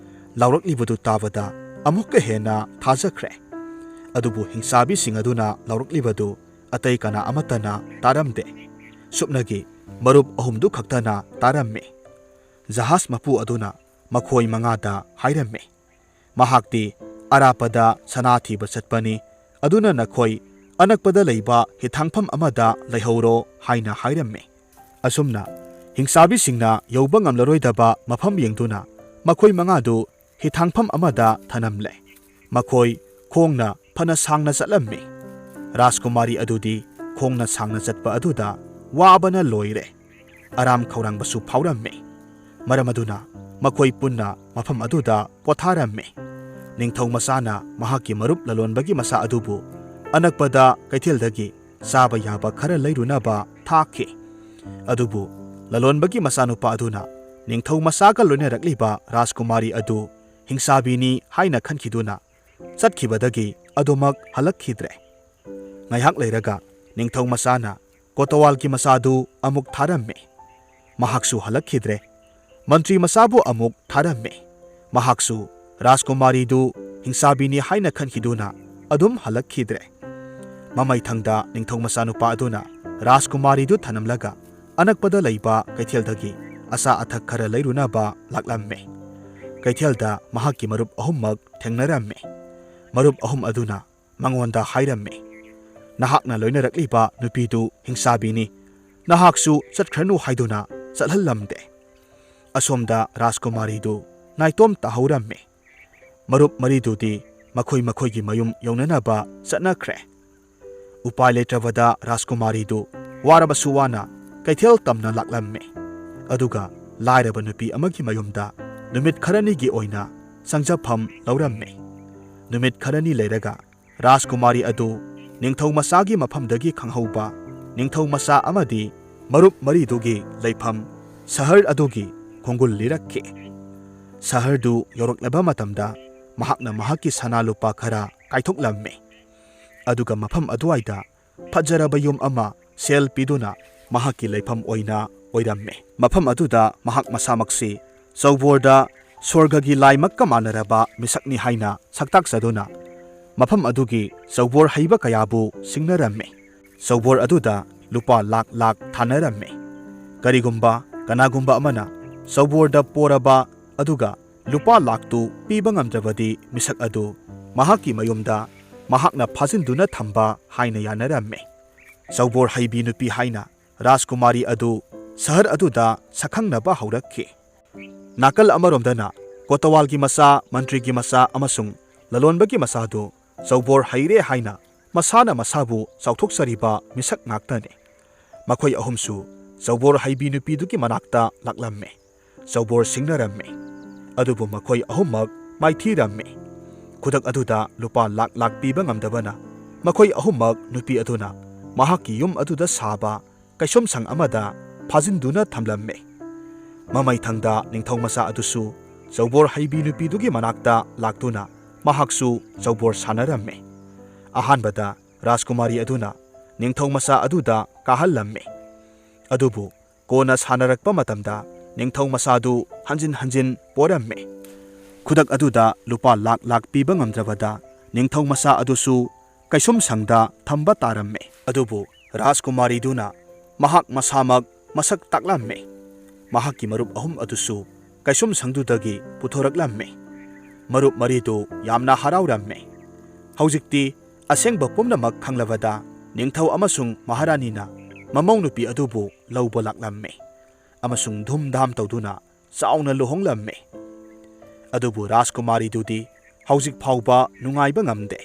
ꯂꯥꯎꯔꯛꯂꯤꯕꯗꯨ ꯇꯥꯕꯗ ꯑꯃꯨꯛꯀ ꯍꯦꯟꯅ ꯊꯥꯖꯈ꯭ꯔꯦ꯫ ꯑꯗꯨꯕꯨ ꯍꯤꯡꯆꯥꯕꯤꯁꯤꯡ ꯑꯗꯨꯅ ꯂꯥꯎꯔꯛꯂꯤꯕꯗꯨ ꯑꯇꯩ ꯀꯅꯥ ꯑꯃꯠꯇꯅ ꯇꯥꯔꯝꯗꯦ꯫ ꯁꯨꯞꯅꯒꯤ ꯃꯔꯨꯞ ꯑꯍꯨꯝꯗꯨ ꯈꯛꯇꯅ ꯇꯥꯔꯝꯃꯤ꯫ ꯖꯍꯥꯖ ꯃꯄꯨ ꯑꯗꯨꯅ ꯃꯈꯣꯏ ꯃꯉꯥꯗ ꯍꯥꯏꯔꯝꯃꯤ, ꯃꯍꯥꯛꯇꯤ ꯑꯔꯥꯞꯄꯗ ꯁꯅꯥ ꯊꯤꯕ ꯆꯠꯄꯅꯤ, ꯑꯗꯨꯅ ꯅꯈꯣꯏ ꯑꯅꯛꯄꯗ ꯂꯩꯕ ꯍꯤꯊꯥꯡꯐꯝ ꯑꯃꯗ ꯂꯩꯍꯧꯔꯣ ꯍꯥꯏꯅ ꯍꯥꯏꯔꯝꯃꯤ꯫ ꯑꯁꯨꯝꯅ ꯍꯤꯡꯆꯥꯕꯤꯁꯤꯡꯅ ꯌꯧꯕ ꯉꯝꯂꯔꯣꯏꯗꯕ ꯃꯐꯝ ꯌꯦꯡꯗꯨꯅ ꯃꯈꯣꯏ ꯃꯉꯥꯗꯨ ꯍꯤꯊꯥꯡꯐꯝ ꯑꯃꯗ ꯊꯅꯝꯂꯦ꯫ ꯃꯈꯣꯏ ꯈꯣꯡꯅ ꯐꯅ ꯁꯥꯡꯅ ꯆꯠꯂꯝꯃꯤ꯫ ꯔꯥꯖꯀꯨꯃꯥꯔꯤ ꯑꯗꯨꯗꯤ ꯈꯣꯡꯅ ꯁꯥꯡꯅ ꯆꯠꯄ ꯑꯗꯨꯗ ꯋꯥꯕꯅ ꯂꯣꯏꯔꯦ꯫ ꯑꯔꯥꯝ ꯈꯧꯔꯥꯡꯕꯁꯨ ꯐꯥꯎꯔꯝꯃꯤ꯫ ꯃꯔꯝ ꯑꯗꯨꯅ ꯃꯈꯣꯏ ꯄꯨꯟꯅ ꯃꯐꯝ ꯑꯗꯨꯗ ꯄꯣꯊꯥꯔꯝꯃꯤ꯫ ꯅꯤꯡꯊꯧ ꯃꯆꯥꯅ ꯃꯍꯥꯛꯀꯤ ꯃꯔꯨꯞ ꯂꯂꯣꯟꯕꯒꯤ ꯃꯆꯥ ꯑꯗꯨꯕꯨ ꯑꯅꯛꯄꯗ ꯀꯩꯊꯦꯜꯗꯒꯤ ꯆꯥꯕ ꯌꯥꯕ ꯈꯔ ꯂꯩꯔꯨꯅꯕ ꯊꯥꯈꯤ꯫ ꯑꯗꯨꯕꯨ ꯂꯂꯣꯟꯕꯒꯤ ꯃꯆꯥꯅꯨꯄꯥ ꯑꯗꯨꯅ ꯅꯤꯡꯊꯧ ꯃꯆꯥꯒ ꯂꯣꯏꯅꯔꯛꯂꯤꯕ ꯔꯥꯖꯀꯨꯃꯥꯔꯤ ꯑꯗꯨ ꯍꯤꯡꯁꯥꯕꯤꯅꯤ ꯍꯥꯏꯅ ꯈꯟꯈꯤꯗꯨꯅ ꯆꯠꯈꯤꯕꯗꯒꯤ ꯑꯗꯨꯃꯛ ꯍꯜꯂꯛꯈꯤꯗ꯭ꯔꯦ꯫ ꯉꯥꯏꯍꯥꯛ ꯂꯩꯔꯒ ꯅꯤꯡꯊꯧ ꯃꯆꯥꯅ ꯀꯣꯇꯋꯥꯜꯒꯤ ꯃꯆꯥꯗꯨ ꯑꯃꯨꯛ ꯊꯥꯔꯝꯃꯤ꯫ ꯃꯍꯥꯛꯁꯨ ꯍꯜꯂꯛꯈꯤꯗ꯭ꯔꯦ꯫ ꯃꯟꯇ꯭ꯔꯤ ꯃꯆꯥꯕꯨ ꯑꯃꯨꯛ ꯊꯥꯔꯝꯃꯤ꯫ ꯃꯍꯥꯛꯁꯨ ꯔꯥꯖꯀꯨꯃꯥꯔꯤꯗꯨ ꯍꯤꯡꯁꯥꯕꯤꯅꯤ ꯍꯥꯏꯅ ꯈꯟꯈꯤꯗꯨꯅ ꯑꯗꯨꯝ ꯍꯜꯂꯛꯈꯤꯗ꯭ꯔꯦ꯫ ꯃꯃꯩꯊꯪꯗ ꯅꯤꯡꯊꯧ ꯃꯆꯥꯅꯨꯄꯥ ꯑꯗꯨꯅ ꯔꯥꯖꯀꯨꯃꯥꯔꯤꯗꯨ ꯊꯅꯝꯂꯒ ꯑꯅꯛꯄꯗ ꯂꯩꯕ ꯀꯩꯊꯦꯜꯗꯒꯤ ꯑꯆꯥ ꯑꯊꯛ ꯈꯔ ꯂꯩꯔꯨꯅꯕ ꯂꯥꯛꯂꯝꯃꯤ꯫ ꯀꯩꯊꯦꯜꯗ ꯃꯍꯥꯛꯀꯤ ꯃꯔꯨꯞ ꯑꯍꯨꯝꯃꯛ ꯊꯦꯡꯅꯔꯝꯃꯤ꯫ ꯃꯔꯨꯞ ꯑꯍꯨꯝ ꯑꯗꯨꯅ ꯃꯉꯣꯟꯗ ꯍꯥꯏꯔꯝꯃꯤ, "ꯅꯍꯥꯛꯅ ꯂꯣꯏꯅꯔꯛꯂꯤꯕ ꯅꯨꯄꯤꯗꯨ ꯍꯤꯡꯁꯥꯕꯤꯅꯤ, ꯅꯍꯥꯛꯁꯨ ꯆꯠꯈ꯭ꯔꯅꯨ" ꯍꯥꯏꯗꯨꯅ ꯆꯠꯍꯜꯂꯝꯗꯦ꯫ ꯑꯁꯣꯝꯗ ꯔꯥꯖꯀꯨꯃꯥꯔꯤꯗꯨ ꯅꯥꯏꯇꯣꯝ ꯇꯥꯍꯧꯔꯝꯃꯤ꯫ ꯃꯔꯨꯞ ꯃꯔꯤꯗꯨꯗꯤ ꯃꯈꯣꯏ ꯃꯈꯣꯏꯒꯤ ꯃꯌꯨꯝ ꯌꯧꯅꯅꯕ ꯆꯠꯅꯈ꯭ꯔꯦ꯫ ꯎꯄꯥꯏ ꯂꯩꯇ꯭ꯔꯕꯗ ꯔꯥꯖꯀꯨꯃꯥꯔꯤꯗꯨ ꯋꯥꯔꯕꯁꯨ ꯋꯥꯅ ꯀꯩꯊꯦꯜ ꯇꯝꯅ ꯂꯥꯛꯂꯝꯃꯤ꯫ ꯑꯗꯨꯒ ꯂꯥꯏꯔꯕ ꯅꯨꯄꯤ ꯑꯃꯒꯤ ꯃꯌꯨꯝꯗ ꯅꯨꯃꯤꯠ ꯈꯔꯅꯤꯒꯤ ꯑꯣꯏꯅ ꯆꯪꯖꯐꯝ ꯂꯧꯔꯝꯃꯤ꯫ ꯅꯨꯃꯤꯠ ꯈꯔꯅꯤ ꯂꯩꯔꯒ ꯔꯥꯖꯀꯨꯃꯥꯔꯤ ꯑꯗꯨ ꯅꯤꯡꯊꯧ ꯃꯆꯥꯒꯤ ꯃꯐꯝꯗꯒꯤ ꯈꯪꯍꯧꯕ ꯅꯤꯡꯊꯧ ꯃꯆꯥ ꯑꯃꯗꯤ ꯃꯔꯨꯞ ꯃꯔꯤꯗꯨꯒꯤ ꯂꯩꯐꯝ ꯁꯍꯔ ꯑꯗꯨꯒꯤ ꯈꯣꯡꯒꯨꯜ ꯂꯤꯔꯛꯈꯤ꯫ ꯁꯍꯔꯗꯨ ꯌꯧꯔꯛꯂꯕ ꯃꯇꯝꯗ ꯃꯍꯥꯛꯅ ꯃꯍꯥꯛꯀꯤ ꯁꯅꯥ ꯂꯨꯄꯥ ꯈꯔ ꯀꯥꯏꯊꯣꯛꯂꯝꯃꯤ꯫ ꯑꯗꯨꯒ ꯃꯐꯝ ꯑꯗꯨꯋꯥꯏꯗ ꯐꯖꯔꯕ ꯌꯨꯝ ꯑꯃ ꯁꯦꯜ ꯄꯤꯗꯨꯅ ꯃꯍꯥꯛꯀꯤ ꯂꯩꯐꯝ ꯑꯣꯏꯅ ꯑꯣꯏꯔꯝꯃꯤ꯫ ꯃꯐꯝ ꯑꯗꯨꯗ ꯃꯍꯥꯛ ꯃꯁꯥꯃꯛꯁꯤ ꯆꯧꯕꯣꯔꯗ ꯁ꯭ꯋꯔꯒꯒꯤ ꯂꯥꯏꯃꯛꯀ ꯃꯥꯟꯅꯔꯕ ꯃꯤꯁꯛꯅꯤ ꯍꯥꯏꯅ ꯁꯛꯇꯥꯛꯆꯗꯨꯅ ꯃꯐꯝ ꯑꯗꯨꯒꯤ ꯆꯧꯕꯣꯔ ꯍꯩꯕ ꯀꯌꯥꯕꯨ ꯁꯤꯡꯅꯔꯝꯃꯤ꯫ ꯆꯧꯕꯣꯔ ꯑꯗꯨꯗ ꯂꯨꯄꯥ ꯂꯥꯛ ꯂꯥꯛ ꯊꯥꯅꯔꯝꯃꯤ꯫ ꯀꯔꯤꯒꯨꯝꯕ ꯀꯅꯥꯒꯨꯝꯕ ꯑꯃꯅ ꯆꯧꯕꯣꯔꯗ ꯄꯣꯔꯕ ꯑꯗꯨꯒ ꯂꯨꯄꯥ ꯂꯥꯛꯇꯨ ꯄꯤꯕ ꯉꯝꯗ꯭ꯔꯕꯗꯤ ꯃꯤꯁꯛ ꯑꯗꯨ ꯃꯍꯥꯛꯀꯤ ꯃꯌꯨꯝꯗ ꯃꯍꯥꯛꯅ ꯐꯥꯖꯤꯟꯗꯨꯅ ꯊꯝꯕ ꯍꯥꯏꯅ ꯌꯥꯅꯔꯝꯃꯤ꯫ ꯆꯧꯕꯣꯔ ꯍꯩꯕꯤ ꯅꯨꯄꯤ ꯍꯥꯏꯅ ꯔꯥꯖꯀꯨꯃꯥꯔꯤ ꯑꯗꯨ ꯁꯍꯔ ꯑꯗꯨꯗ ꯁꯛꯈꯪꯅꯕ ꯍꯧꯔꯛꯈꯤ꯫ ꯅꯥꯀꯜ ꯑꯃꯔꯣꯝꯗꯅ ꯀꯣꯇꯋꯥꯜꯒꯤ ꯃꯆꯥ, ꯃꯟꯇ꯭ꯔꯤꯒꯤ ꯃꯆꯥ ꯑꯃꯁꯨꯡ ꯂꯂꯣꯟꯕꯒꯤ ꯃꯆꯥꯗꯨ ꯆꯧꯕꯣꯔ ꯍꯩꯔꯦ ꯍꯥꯏꯅ ꯃꯁꯥꯅ ꯃꯁꯥꯕꯨ ꯆꯥꯎꯊꯣꯛꯆꯔꯤꯕ ꯃꯤꯁꯛ ꯉꯥꯛꯇꯅꯤ꯫ ꯃꯈꯣꯏ ꯑꯍꯨꯝꯁꯨ ꯆꯧꯕꯣꯔ ꯍꯩꯕꯤ ꯅꯨꯄꯤꯗꯨꯒꯤ ꯃꯅꯥꯛꯇ ꯂꯥꯛꯂꯝꯃꯤ꯫ ꯆꯧꯕꯣꯔ ꯁꯤꯡꯅꯔꯝꯃꯤ꯫ ꯑꯗꯨꯕꯨ ꯃꯈꯣꯏ ꯑꯍꯨꯝꯃꯛ ꯃꯥꯏꯊꯤꯔꯝꯃꯤ꯫ ꯈꯨꯗꯛ ꯑꯗꯨꯗ ꯂꯨꯄꯥ ꯂꯥꯛ ꯂꯥꯛ ꯄꯤꯕ ꯉꯝꯗꯕꯅ ꯃꯈꯣꯏ ꯑꯍꯨꯝꯃꯛ ꯅꯨꯄꯤ ꯑꯗꯨꯅ ꯃꯍꯥꯛꯀꯤ ꯌꯨꯝ ꯑꯗꯨꯗ ꯁꯥꯕ ꯀꯩꯁꯨꯝꯁꯪ ꯑꯃꯗ ꯐꯥꯖꯤꯟꯗꯨꯅ ꯊꯝꯂꯝꯃꯤ꯫ ꯃꯃꯩꯊꯪꯗ ꯅꯤꯡꯊꯧ ꯃꯆꯥ ꯑꯗꯨꯁꯨ ꯆꯧꯕꯣꯔ ꯍꯩꯕꯤ ꯅꯨꯄꯤꯗꯨꯒꯤ ꯃꯅꯥꯛꯇ ꯂꯥꯛꯇꯨꯅ ꯃꯍꯥꯛꯁꯨ ꯆꯧꯕꯣꯔ ꯁꯥꯟꯅꯔꯝꯃꯤ꯫ ꯑꯍꯥꯟꯕꯗ ꯔꯥꯖꯀꯨꯃꯥꯔꯤ ꯑꯗꯨꯅ ꯅꯤꯡꯊꯧ ꯃꯆꯥ ꯑꯗꯨꯗ ꯀꯥꯍꯜꯂꯝꯃꯤ꯫ ꯑꯗꯨꯕꯨ ꯀꯣꯟꯅ ꯁꯥꯟꯅꯔꯛꯄ ꯃꯇꯝꯗ ꯅꯤꯡꯊꯧ ꯃꯆꯥꯗꯨ ꯍꯟꯖꯤꯟ ꯍꯟꯖꯤꯟ ꯄꯣꯔꯝꯃꯤ꯫ ꯈꯨꯗꯛ ꯑꯗꯨꯗ ꯂꯨꯄꯥ ꯂꯥꯛ ꯂꯥꯛ ꯄꯤꯕ ꯉꯝꯗ꯭ꯔꯕꯗ ꯅꯤꯡꯊꯧ ꯃꯆꯥ ꯑꯗꯨꯁꯨ ꯀꯩꯁꯨꯝꯁꯪꯗ ꯊꯝꯕ ꯇꯥꯔꯝꯃꯤ꯫ ꯑꯗꯨꯕꯨ ꯔꯥꯖꯀꯨꯃꯥꯔꯤꯗꯨꯅ ꯃꯍꯥꯛ ꯃꯁꯥꯃꯛ ꯃꯁꯛ ꯇꯥꯛꯂꯝꯃꯤ꯫ ꯃꯍꯥꯛꯀꯤ ꯃꯔꯨꯞ ꯑꯍꯨꯝ ꯑꯗꯨꯁꯨ ꯀꯩꯁꯨꯝꯁꯪꯗꯨꯗꯒꯤ ꯄꯨꯊꯣꯔꯛꯂꯝꯃꯤ꯫ ꯃꯔꯨꯞ ꯃꯔꯤꯗꯨ ꯌꯥꯝꯅ ꯍꯔꯥꯎꯔꯝꯃꯤ꯫ ꯍꯧꯖꯤꯛꯇꯤ ꯑꯁꯦꯡꯕ ꯄꯨꯝꯅꯃꯛ ꯈꯪꯂꯕꯗ ꯅꯤꯡꯊꯧ ꯑꯃꯁꯨꯡ ꯃꯍꯥꯔꯥꯅꯤꯅ ꯃꯃꯧ ꯅꯨꯄꯤ ꯑꯗꯨꯕꯨ ꯂꯧꯕ ꯂꯥꯛꯂꯝꯃꯤ ꯑꯃꯁꯨꯡ ꯙꯨꯝꯙꯥꯝ ꯇꯧꯗꯨꯅ ꯆꯥꯎꯅ ꯂꯨꯍꯣꯡꯂꯝꯃꯤ꯫ ꯑꯗꯨꯕꯨ ꯔꯥꯖꯀꯨꯃꯥꯔꯤꯗꯨꯗꯤ ꯍꯧꯖꯤꯛ ꯐꯥꯎꯕ ꯅꯨꯡꯉꯥꯏꯕ ꯉꯝꯗꯦ꯫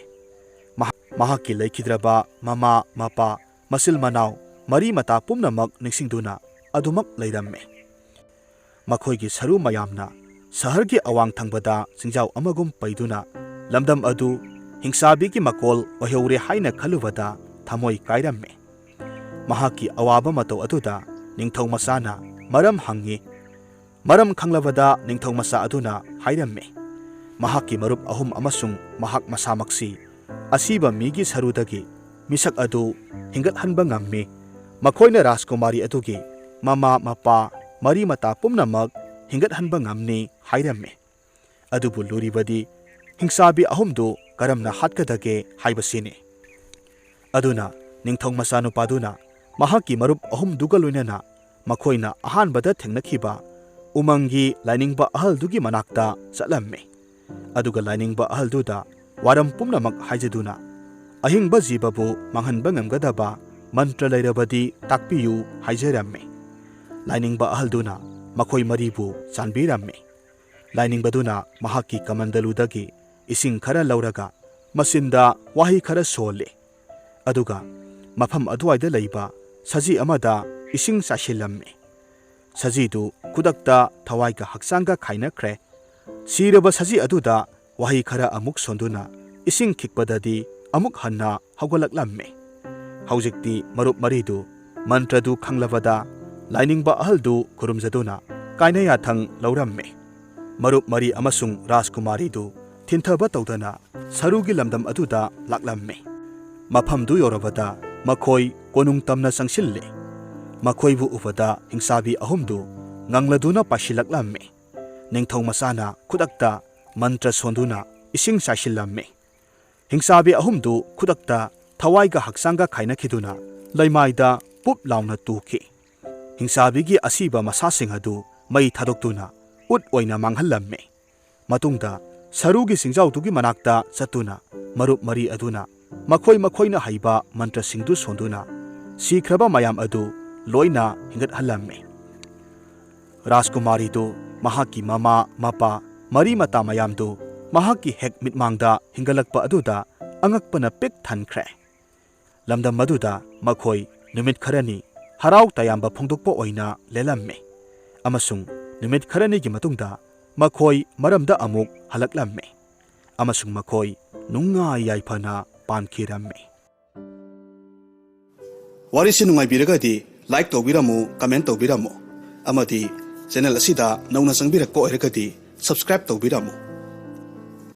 ꯃꯍꯥꯛ, ꯃꯍꯥꯛꯀꯤ ꯂꯩꯈꯤꯗ꯭ꯔꯕ ꯃꯃꯥ, ꯃꯄꯥ, ꯃꯆꯤꯜ ꯃꯅꯥꯎ, ꯃꯔꯤ ꯃꯇꯥ ꯄꯨꯝꯅꯃꯛ ꯅꯤꯡꯁꯤꯡꯗꯨꯅ ꯑꯗꯨꯃꯛ ꯂꯩꯔꯝꯃꯤ꯫ ꯃꯈꯣꯏꯒꯤ ꯁꯔꯨ ꯃꯌꯥꯝꯅ ꯁꯍꯔꯒꯤ ꯑꯋꯥꯡ ꯊꯪꯕꯗ ꯆꯤꯡꯖꯥꯎ ꯑꯃꯒꯨꯝ ꯄꯩꯗꯨꯅ ꯂꯝꯗꯝ ꯑꯗꯨ ꯍꯤꯡꯁꯥꯕꯤꯒꯤ ꯃꯀꯣꯜ ꯑꯣꯏꯍꯧꯔꯦ ꯍꯥꯏꯅ ꯈꯜꯂꯨꯕꯗ ꯊꯃꯣꯏ ꯀꯥꯏꯔꯝꯃꯤ꯫ ꯃꯍꯥꯛꯀꯤ ꯑꯋꯥꯕ ꯃꯇꯧ ꯑꯗꯨꯗ ꯅꯤꯡꯊꯧ ꯃꯆꯥꯅ ꯃꯔꯝ ꯍꯪꯉꯤ꯫ ꯃꯔꯝ ꯈꯪꯂꯕꯗ ꯅꯤꯡꯊꯧ ꯃꯆꯥ ꯑꯗꯨꯅ ꯍꯥꯏꯔꯝꯃꯤ, ꯃꯍꯥꯛꯀꯤ ꯃꯔꯨꯞ ꯑꯍꯨꯝ ꯑꯃꯁꯨꯡ ꯃꯍꯥꯛ ꯃꯁꯥꯃꯛꯁꯤ ꯑꯁꯤꯕ ꯃꯤꯒꯤ ꯁꯔꯨꯗꯒꯤ ꯃꯤꯁꯛ ꯑꯗꯨ ꯍꯤꯡꯒꯠꯍꯟꯕ ꯉꯝꯃꯤ꯫ ꯃꯈꯣꯏꯅ ꯔꯥꯖꯀꯨꯃꯥꯔꯤ ꯑꯗꯨꯒꯤ ꯃꯃꯥ, ꯃꯄꯥ, ꯃꯔꯤ ꯃꯇꯥ ꯄꯨꯝꯅꯃꯛ ꯍꯤꯡꯒꯠꯍꯟꯕ ꯉꯝꯅꯤ ꯍꯥꯏꯔꯝꯃꯤ꯫ ꯑꯗꯨꯕꯨ ꯂꯨꯔꯤꯕꯗꯤ ꯍꯤꯡꯁꯥꯕꯤ ꯑꯍꯨꯝꯗꯨ ꯀꯔꯝꯅ ꯍꯥꯠꯀꯗꯒꯦ ꯍꯥꯏꯕꯁꯤꯅꯤ꯫ ꯑꯗꯨꯅ ꯅꯤꯡꯊꯧ ꯃꯆꯥꯅꯨꯄꯥꯗꯨꯅ ꯃꯍꯥꯛꯀꯤ ꯃꯔꯨꯞ ꯑꯍꯨꯝꯗꯨꯒ ꯂꯣꯏꯅꯅ ꯃꯈꯣꯏꯅ ꯑꯍꯥꯟꯕꯗ ꯊꯦꯡꯅꯈꯤꯕ ꯎꯃꯪꯒꯤ ꯂꯥꯏꯅꯤꯡꯕ ꯑꯍꯜꯗꯨꯒꯤ ꯃꯅꯥꯛꯇ ꯆꯠꯂꯝꯃꯤ꯫ ꯑꯗꯨꯒ ꯂꯥꯏꯅꯤꯡꯕ ꯑꯍꯜꯗꯨꯗ ꯋꯥꯔꯝ ꯄꯨꯝꯅꯃꯛ ꯍꯥꯏꯖꯗꯨꯅ, ꯑꯍꯤꯡꯕ ꯖꯤꯕꯕꯨ ꯃꯥꯡꯍꯟꯕ ꯉꯝꯒꯗꯕ ꯃꯟꯇ꯭ꯔ ꯂꯩꯔꯕꯗꯤ ꯇꯥꯛꯄꯤꯌꯨ ꯍꯥꯏꯖꯔꯝꯃꯤ꯫ ꯂꯥꯏꯅꯤꯡꯕ ꯑꯍꯜꯗꯨꯅ ꯃꯈꯣꯏ ꯃꯔꯤꯕꯨ ꯆꯥꯟꯕꯤꯔꯝꯃꯤ꯫ ꯂꯥꯏꯅꯤꯡꯕꯗꯨꯅ ꯃꯍꯥꯛꯀꯤ ꯀꯃꯟꯗꯂꯨꯗꯒꯤ ꯏꯁꯤꯡ ꯈꯔ ꯂꯧꯔꯒ ꯃꯆꯤꯟꯗ ꯋꯥꯍꯩ ꯈꯔ ꯁꯣꯜꯂꯤ꯫ ꯑꯗꯨꯒ ꯃꯐꯝ ꯑꯗꯨꯋꯥꯏꯗ ꯂꯩꯕ ꯁꯖꯤ ꯑꯃꯗ ꯏꯁꯤꯡ ꯆꯥꯏꯁꯤꯜꯂꯝꯃꯤ꯫ ꯁꯖꯤꯗꯨ ꯈꯨꯗꯛꯇ ꯊꯋꯥꯏꯒ ꯍꯛꯆꯥꯡꯒ ꯈꯥꯏꯅꯈ꯭ꯔꯦ꯫ ꯁꯤꯔꯕ ꯁꯖꯤ ꯑꯗꯨꯗ ꯋꯥꯍꯩ ꯈꯔ ꯑꯃꯨꯛ ꯁꯣꯟꯗꯨꯅ ꯏꯁꯤꯡ ꯈꯤꯛꯄꯗꯗꯤ ꯑꯃꯨꯛ ꯍꯟꯅ ꯍꯧꯒꯠꯂꯛꯂꯝꯃꯤ꯫ ꯍꯧꯖꯤꯛꯇꯤ ꯃꯔꯨꯞ ꯃꯔꯤꯗꯨ ꯃꯟꯇ꯭ꯔꯗꯨ ꯈꯪꯂꯕꯗ ꯂꯥꯏꯅꯤꯡꯕ ꯑꯍꯜꯗꯨ ꯈꯨꯔꯨꯝꯖꯗꯨꯅ ꯀꯥꯏꯅ ꯌꯥꯊꯪ ꯂꯧꯔꯝꯃꯤ꯫ ꯃꯔꯨꯞ ꯃꯔꯤ ꯑꯃꯁꯨꯡ ꯔꯥꯖꯀꯨꯃꯥꯔꯤꯗꯨ ꯊꯤꯟꯊꯕ ꯇꯧꯗꯅ ꯁꯔꯨꯒꯤ ꯂꯝꯗꯝ ꯑꯗꯨꯗ ꯂꯥꯛꯂꯝꯃꯤ꯫ ꯃꯐꯝꯗꯨ ꯌꯧꯔꯕꯗ ꯃꯈꯣꯏ ꯀꯣꯅꯨꯡ ꯇꯝꯅ ꯆꯪꯁꯤꯜꯂꯤ꯫ ꯃꯈꯣꯏꯕꯨ ꯎꯕꯗ ꯍꯤꯡꯁꯥꯕꯤ ꯑꯍꯨꯝꯗꯨ ꯉꯪꯂꯗꯨꯅ ꯄꯥꯏꯁꯤꯜꯂꯛꯂꯝꯃꯤ꯫ ꯅꯤꯡꯊꯧ ꯃꯆꯥꯅ ꯈꯨꯗꯛꯇ ꯃꯟꯇ꯭ꯔ ꯁꯣꯟꯗꯨꯅ ꯏꯁꯤꯡ ꯆꯥꯏꯁꯤꯜꯂꯝꯃꯤ꯫ ꯍꯤꯡꯁꯥꯕꯤ ꯑꯍꯨꯝꯗꯨ ꯈꯨꯗꯛꯇ ꯊꯋꯥꯏꯒ ꯍꯛꯆꯥꯡꯒ ꯈꯥꯏꯅꯈꯤꯗꯨꯅ ꯂꯩꯃꯥꯏꯗ ꯄꯨꯞ ꯂꯥꯎꯅ ꯇꯨꯈꯤ꯫ ꯍꯤꯡꯁꯥꯕꯤꯒꯤ ꯑꯁꯤꯕ ꯃꯁꯥꯁꯤꯡ ꯑꯗꯨ ꯃꯩ ꯊꯥꯗꯣꯛꯇꯨꯅ ꯎꯠ ꯑꯣꯏꯅ ꯃꯥꯡꯍꯜꯂꯝꯃꯤ꯫ ꯃꯇꯨꯡꯗ ꯁꯔꯨꯒꯤ ꯆꯤꯡꯖꯥꯎꯗꯨꯒꯤ ꯃꯅꯥꯛꯇ ꯆꯠꯇꯨꯅ ꯃꯔꯨꯞ ꯃꯔꯤ ꯑꯗꯨꯅ ꯃꯈꯣꯏ ꯃꯈꯣꯏꯅ ꯍꯩꯕ ꯃꯟꯇ꯭ꯔꯁꯤꯡꯗꯨ ꯁꯣꯟꯗꯨꯅ ꯁꯤꯈ꯭ꯔꯕ ꯃꯌꯥꯝ ꯑꯗꯨ ꯂꯣꯏꯅ ꯍꯤꯡꯒꯠꯍꯜꯂꯝꯃꯤ꯫ ꯔꯥꯖꯀꯨꯃꯥꯔꯤꯗꯨ ꯃꯍꯥꯛꯀꯤ ꯃꯃꯥ, ꯃꯄꯥ, ꯃꯔꯤ ꯃꯇꯥ ꯃꯌꯥꯝꯗꯨ ꯃꯍꯥꯛꯀꯤ ꯍꯦꯛ ꯃꯤꯠꯃꯥꯡꯗ ꯍꯤꯡꯒꯠꯂꯛꯄ ꯑꯗꯨꯗ ꯑꯉꯛꯄꯅ ꯄꯤꯛ ꯊꯟꯈ꯭ꯔꯦ꯫ ꯂꯝꯗꯝ ꯑꯗꯨꯗ ꯃꯈꯣꯏ ꯅꯨꯃꯤꯠ ꯈꯔꯅꯤ ꯍꯔꯥꯎ ꯇꯌꯥꯝꯕ ꯐꯣꯡꯗꯣꯛꯄ ꯑꯣꯏꯅ ꯂꯦꯜꯂꯝꯃꯤ, ꯑꯃꯁꯨꯡ ꯅꯨꯃꯤꯠ ꯈꯔꯅꯤꯒꯤ ꯃꯇꯨꯡꯗ ꯃꯈꯣꯏ ꯃꯔꯝꯗ ꯑꯃꯨꯛ ꯍꯜꯂꯛꯂꯝꯃꯤ, ꯑꯃꯁꯨꯡ ꯃꯈꯣꯏ ꯅꯨꯡꯉꯥꯏ ꯌꯥꯏꯐꯅ ꯄꯥꯟꯈꯤꯔꯝꯃꯤ꯫ ꯋꯥꯔꯤꯁꯤ ꯅꯨꯡꯉꯥꯏꯕꯤꯔꯒꯗꯤ like ꯇꯧꯕꯤꯔꯝꯃꯨ, comment ꯇꯧꯕꯤꯔꯝꯃꯨ, ꯑꯃꯗꯤ channel ꯑꯁꯤꯗ ꯅꯧꯅ ꯆꯪꯕꯤꯔꯛꯄ ꯑꯣꯏꯔꯒꯗꯤ subscribe ꯇꯧꯕꯤꯔꯝꯃꯨ꯫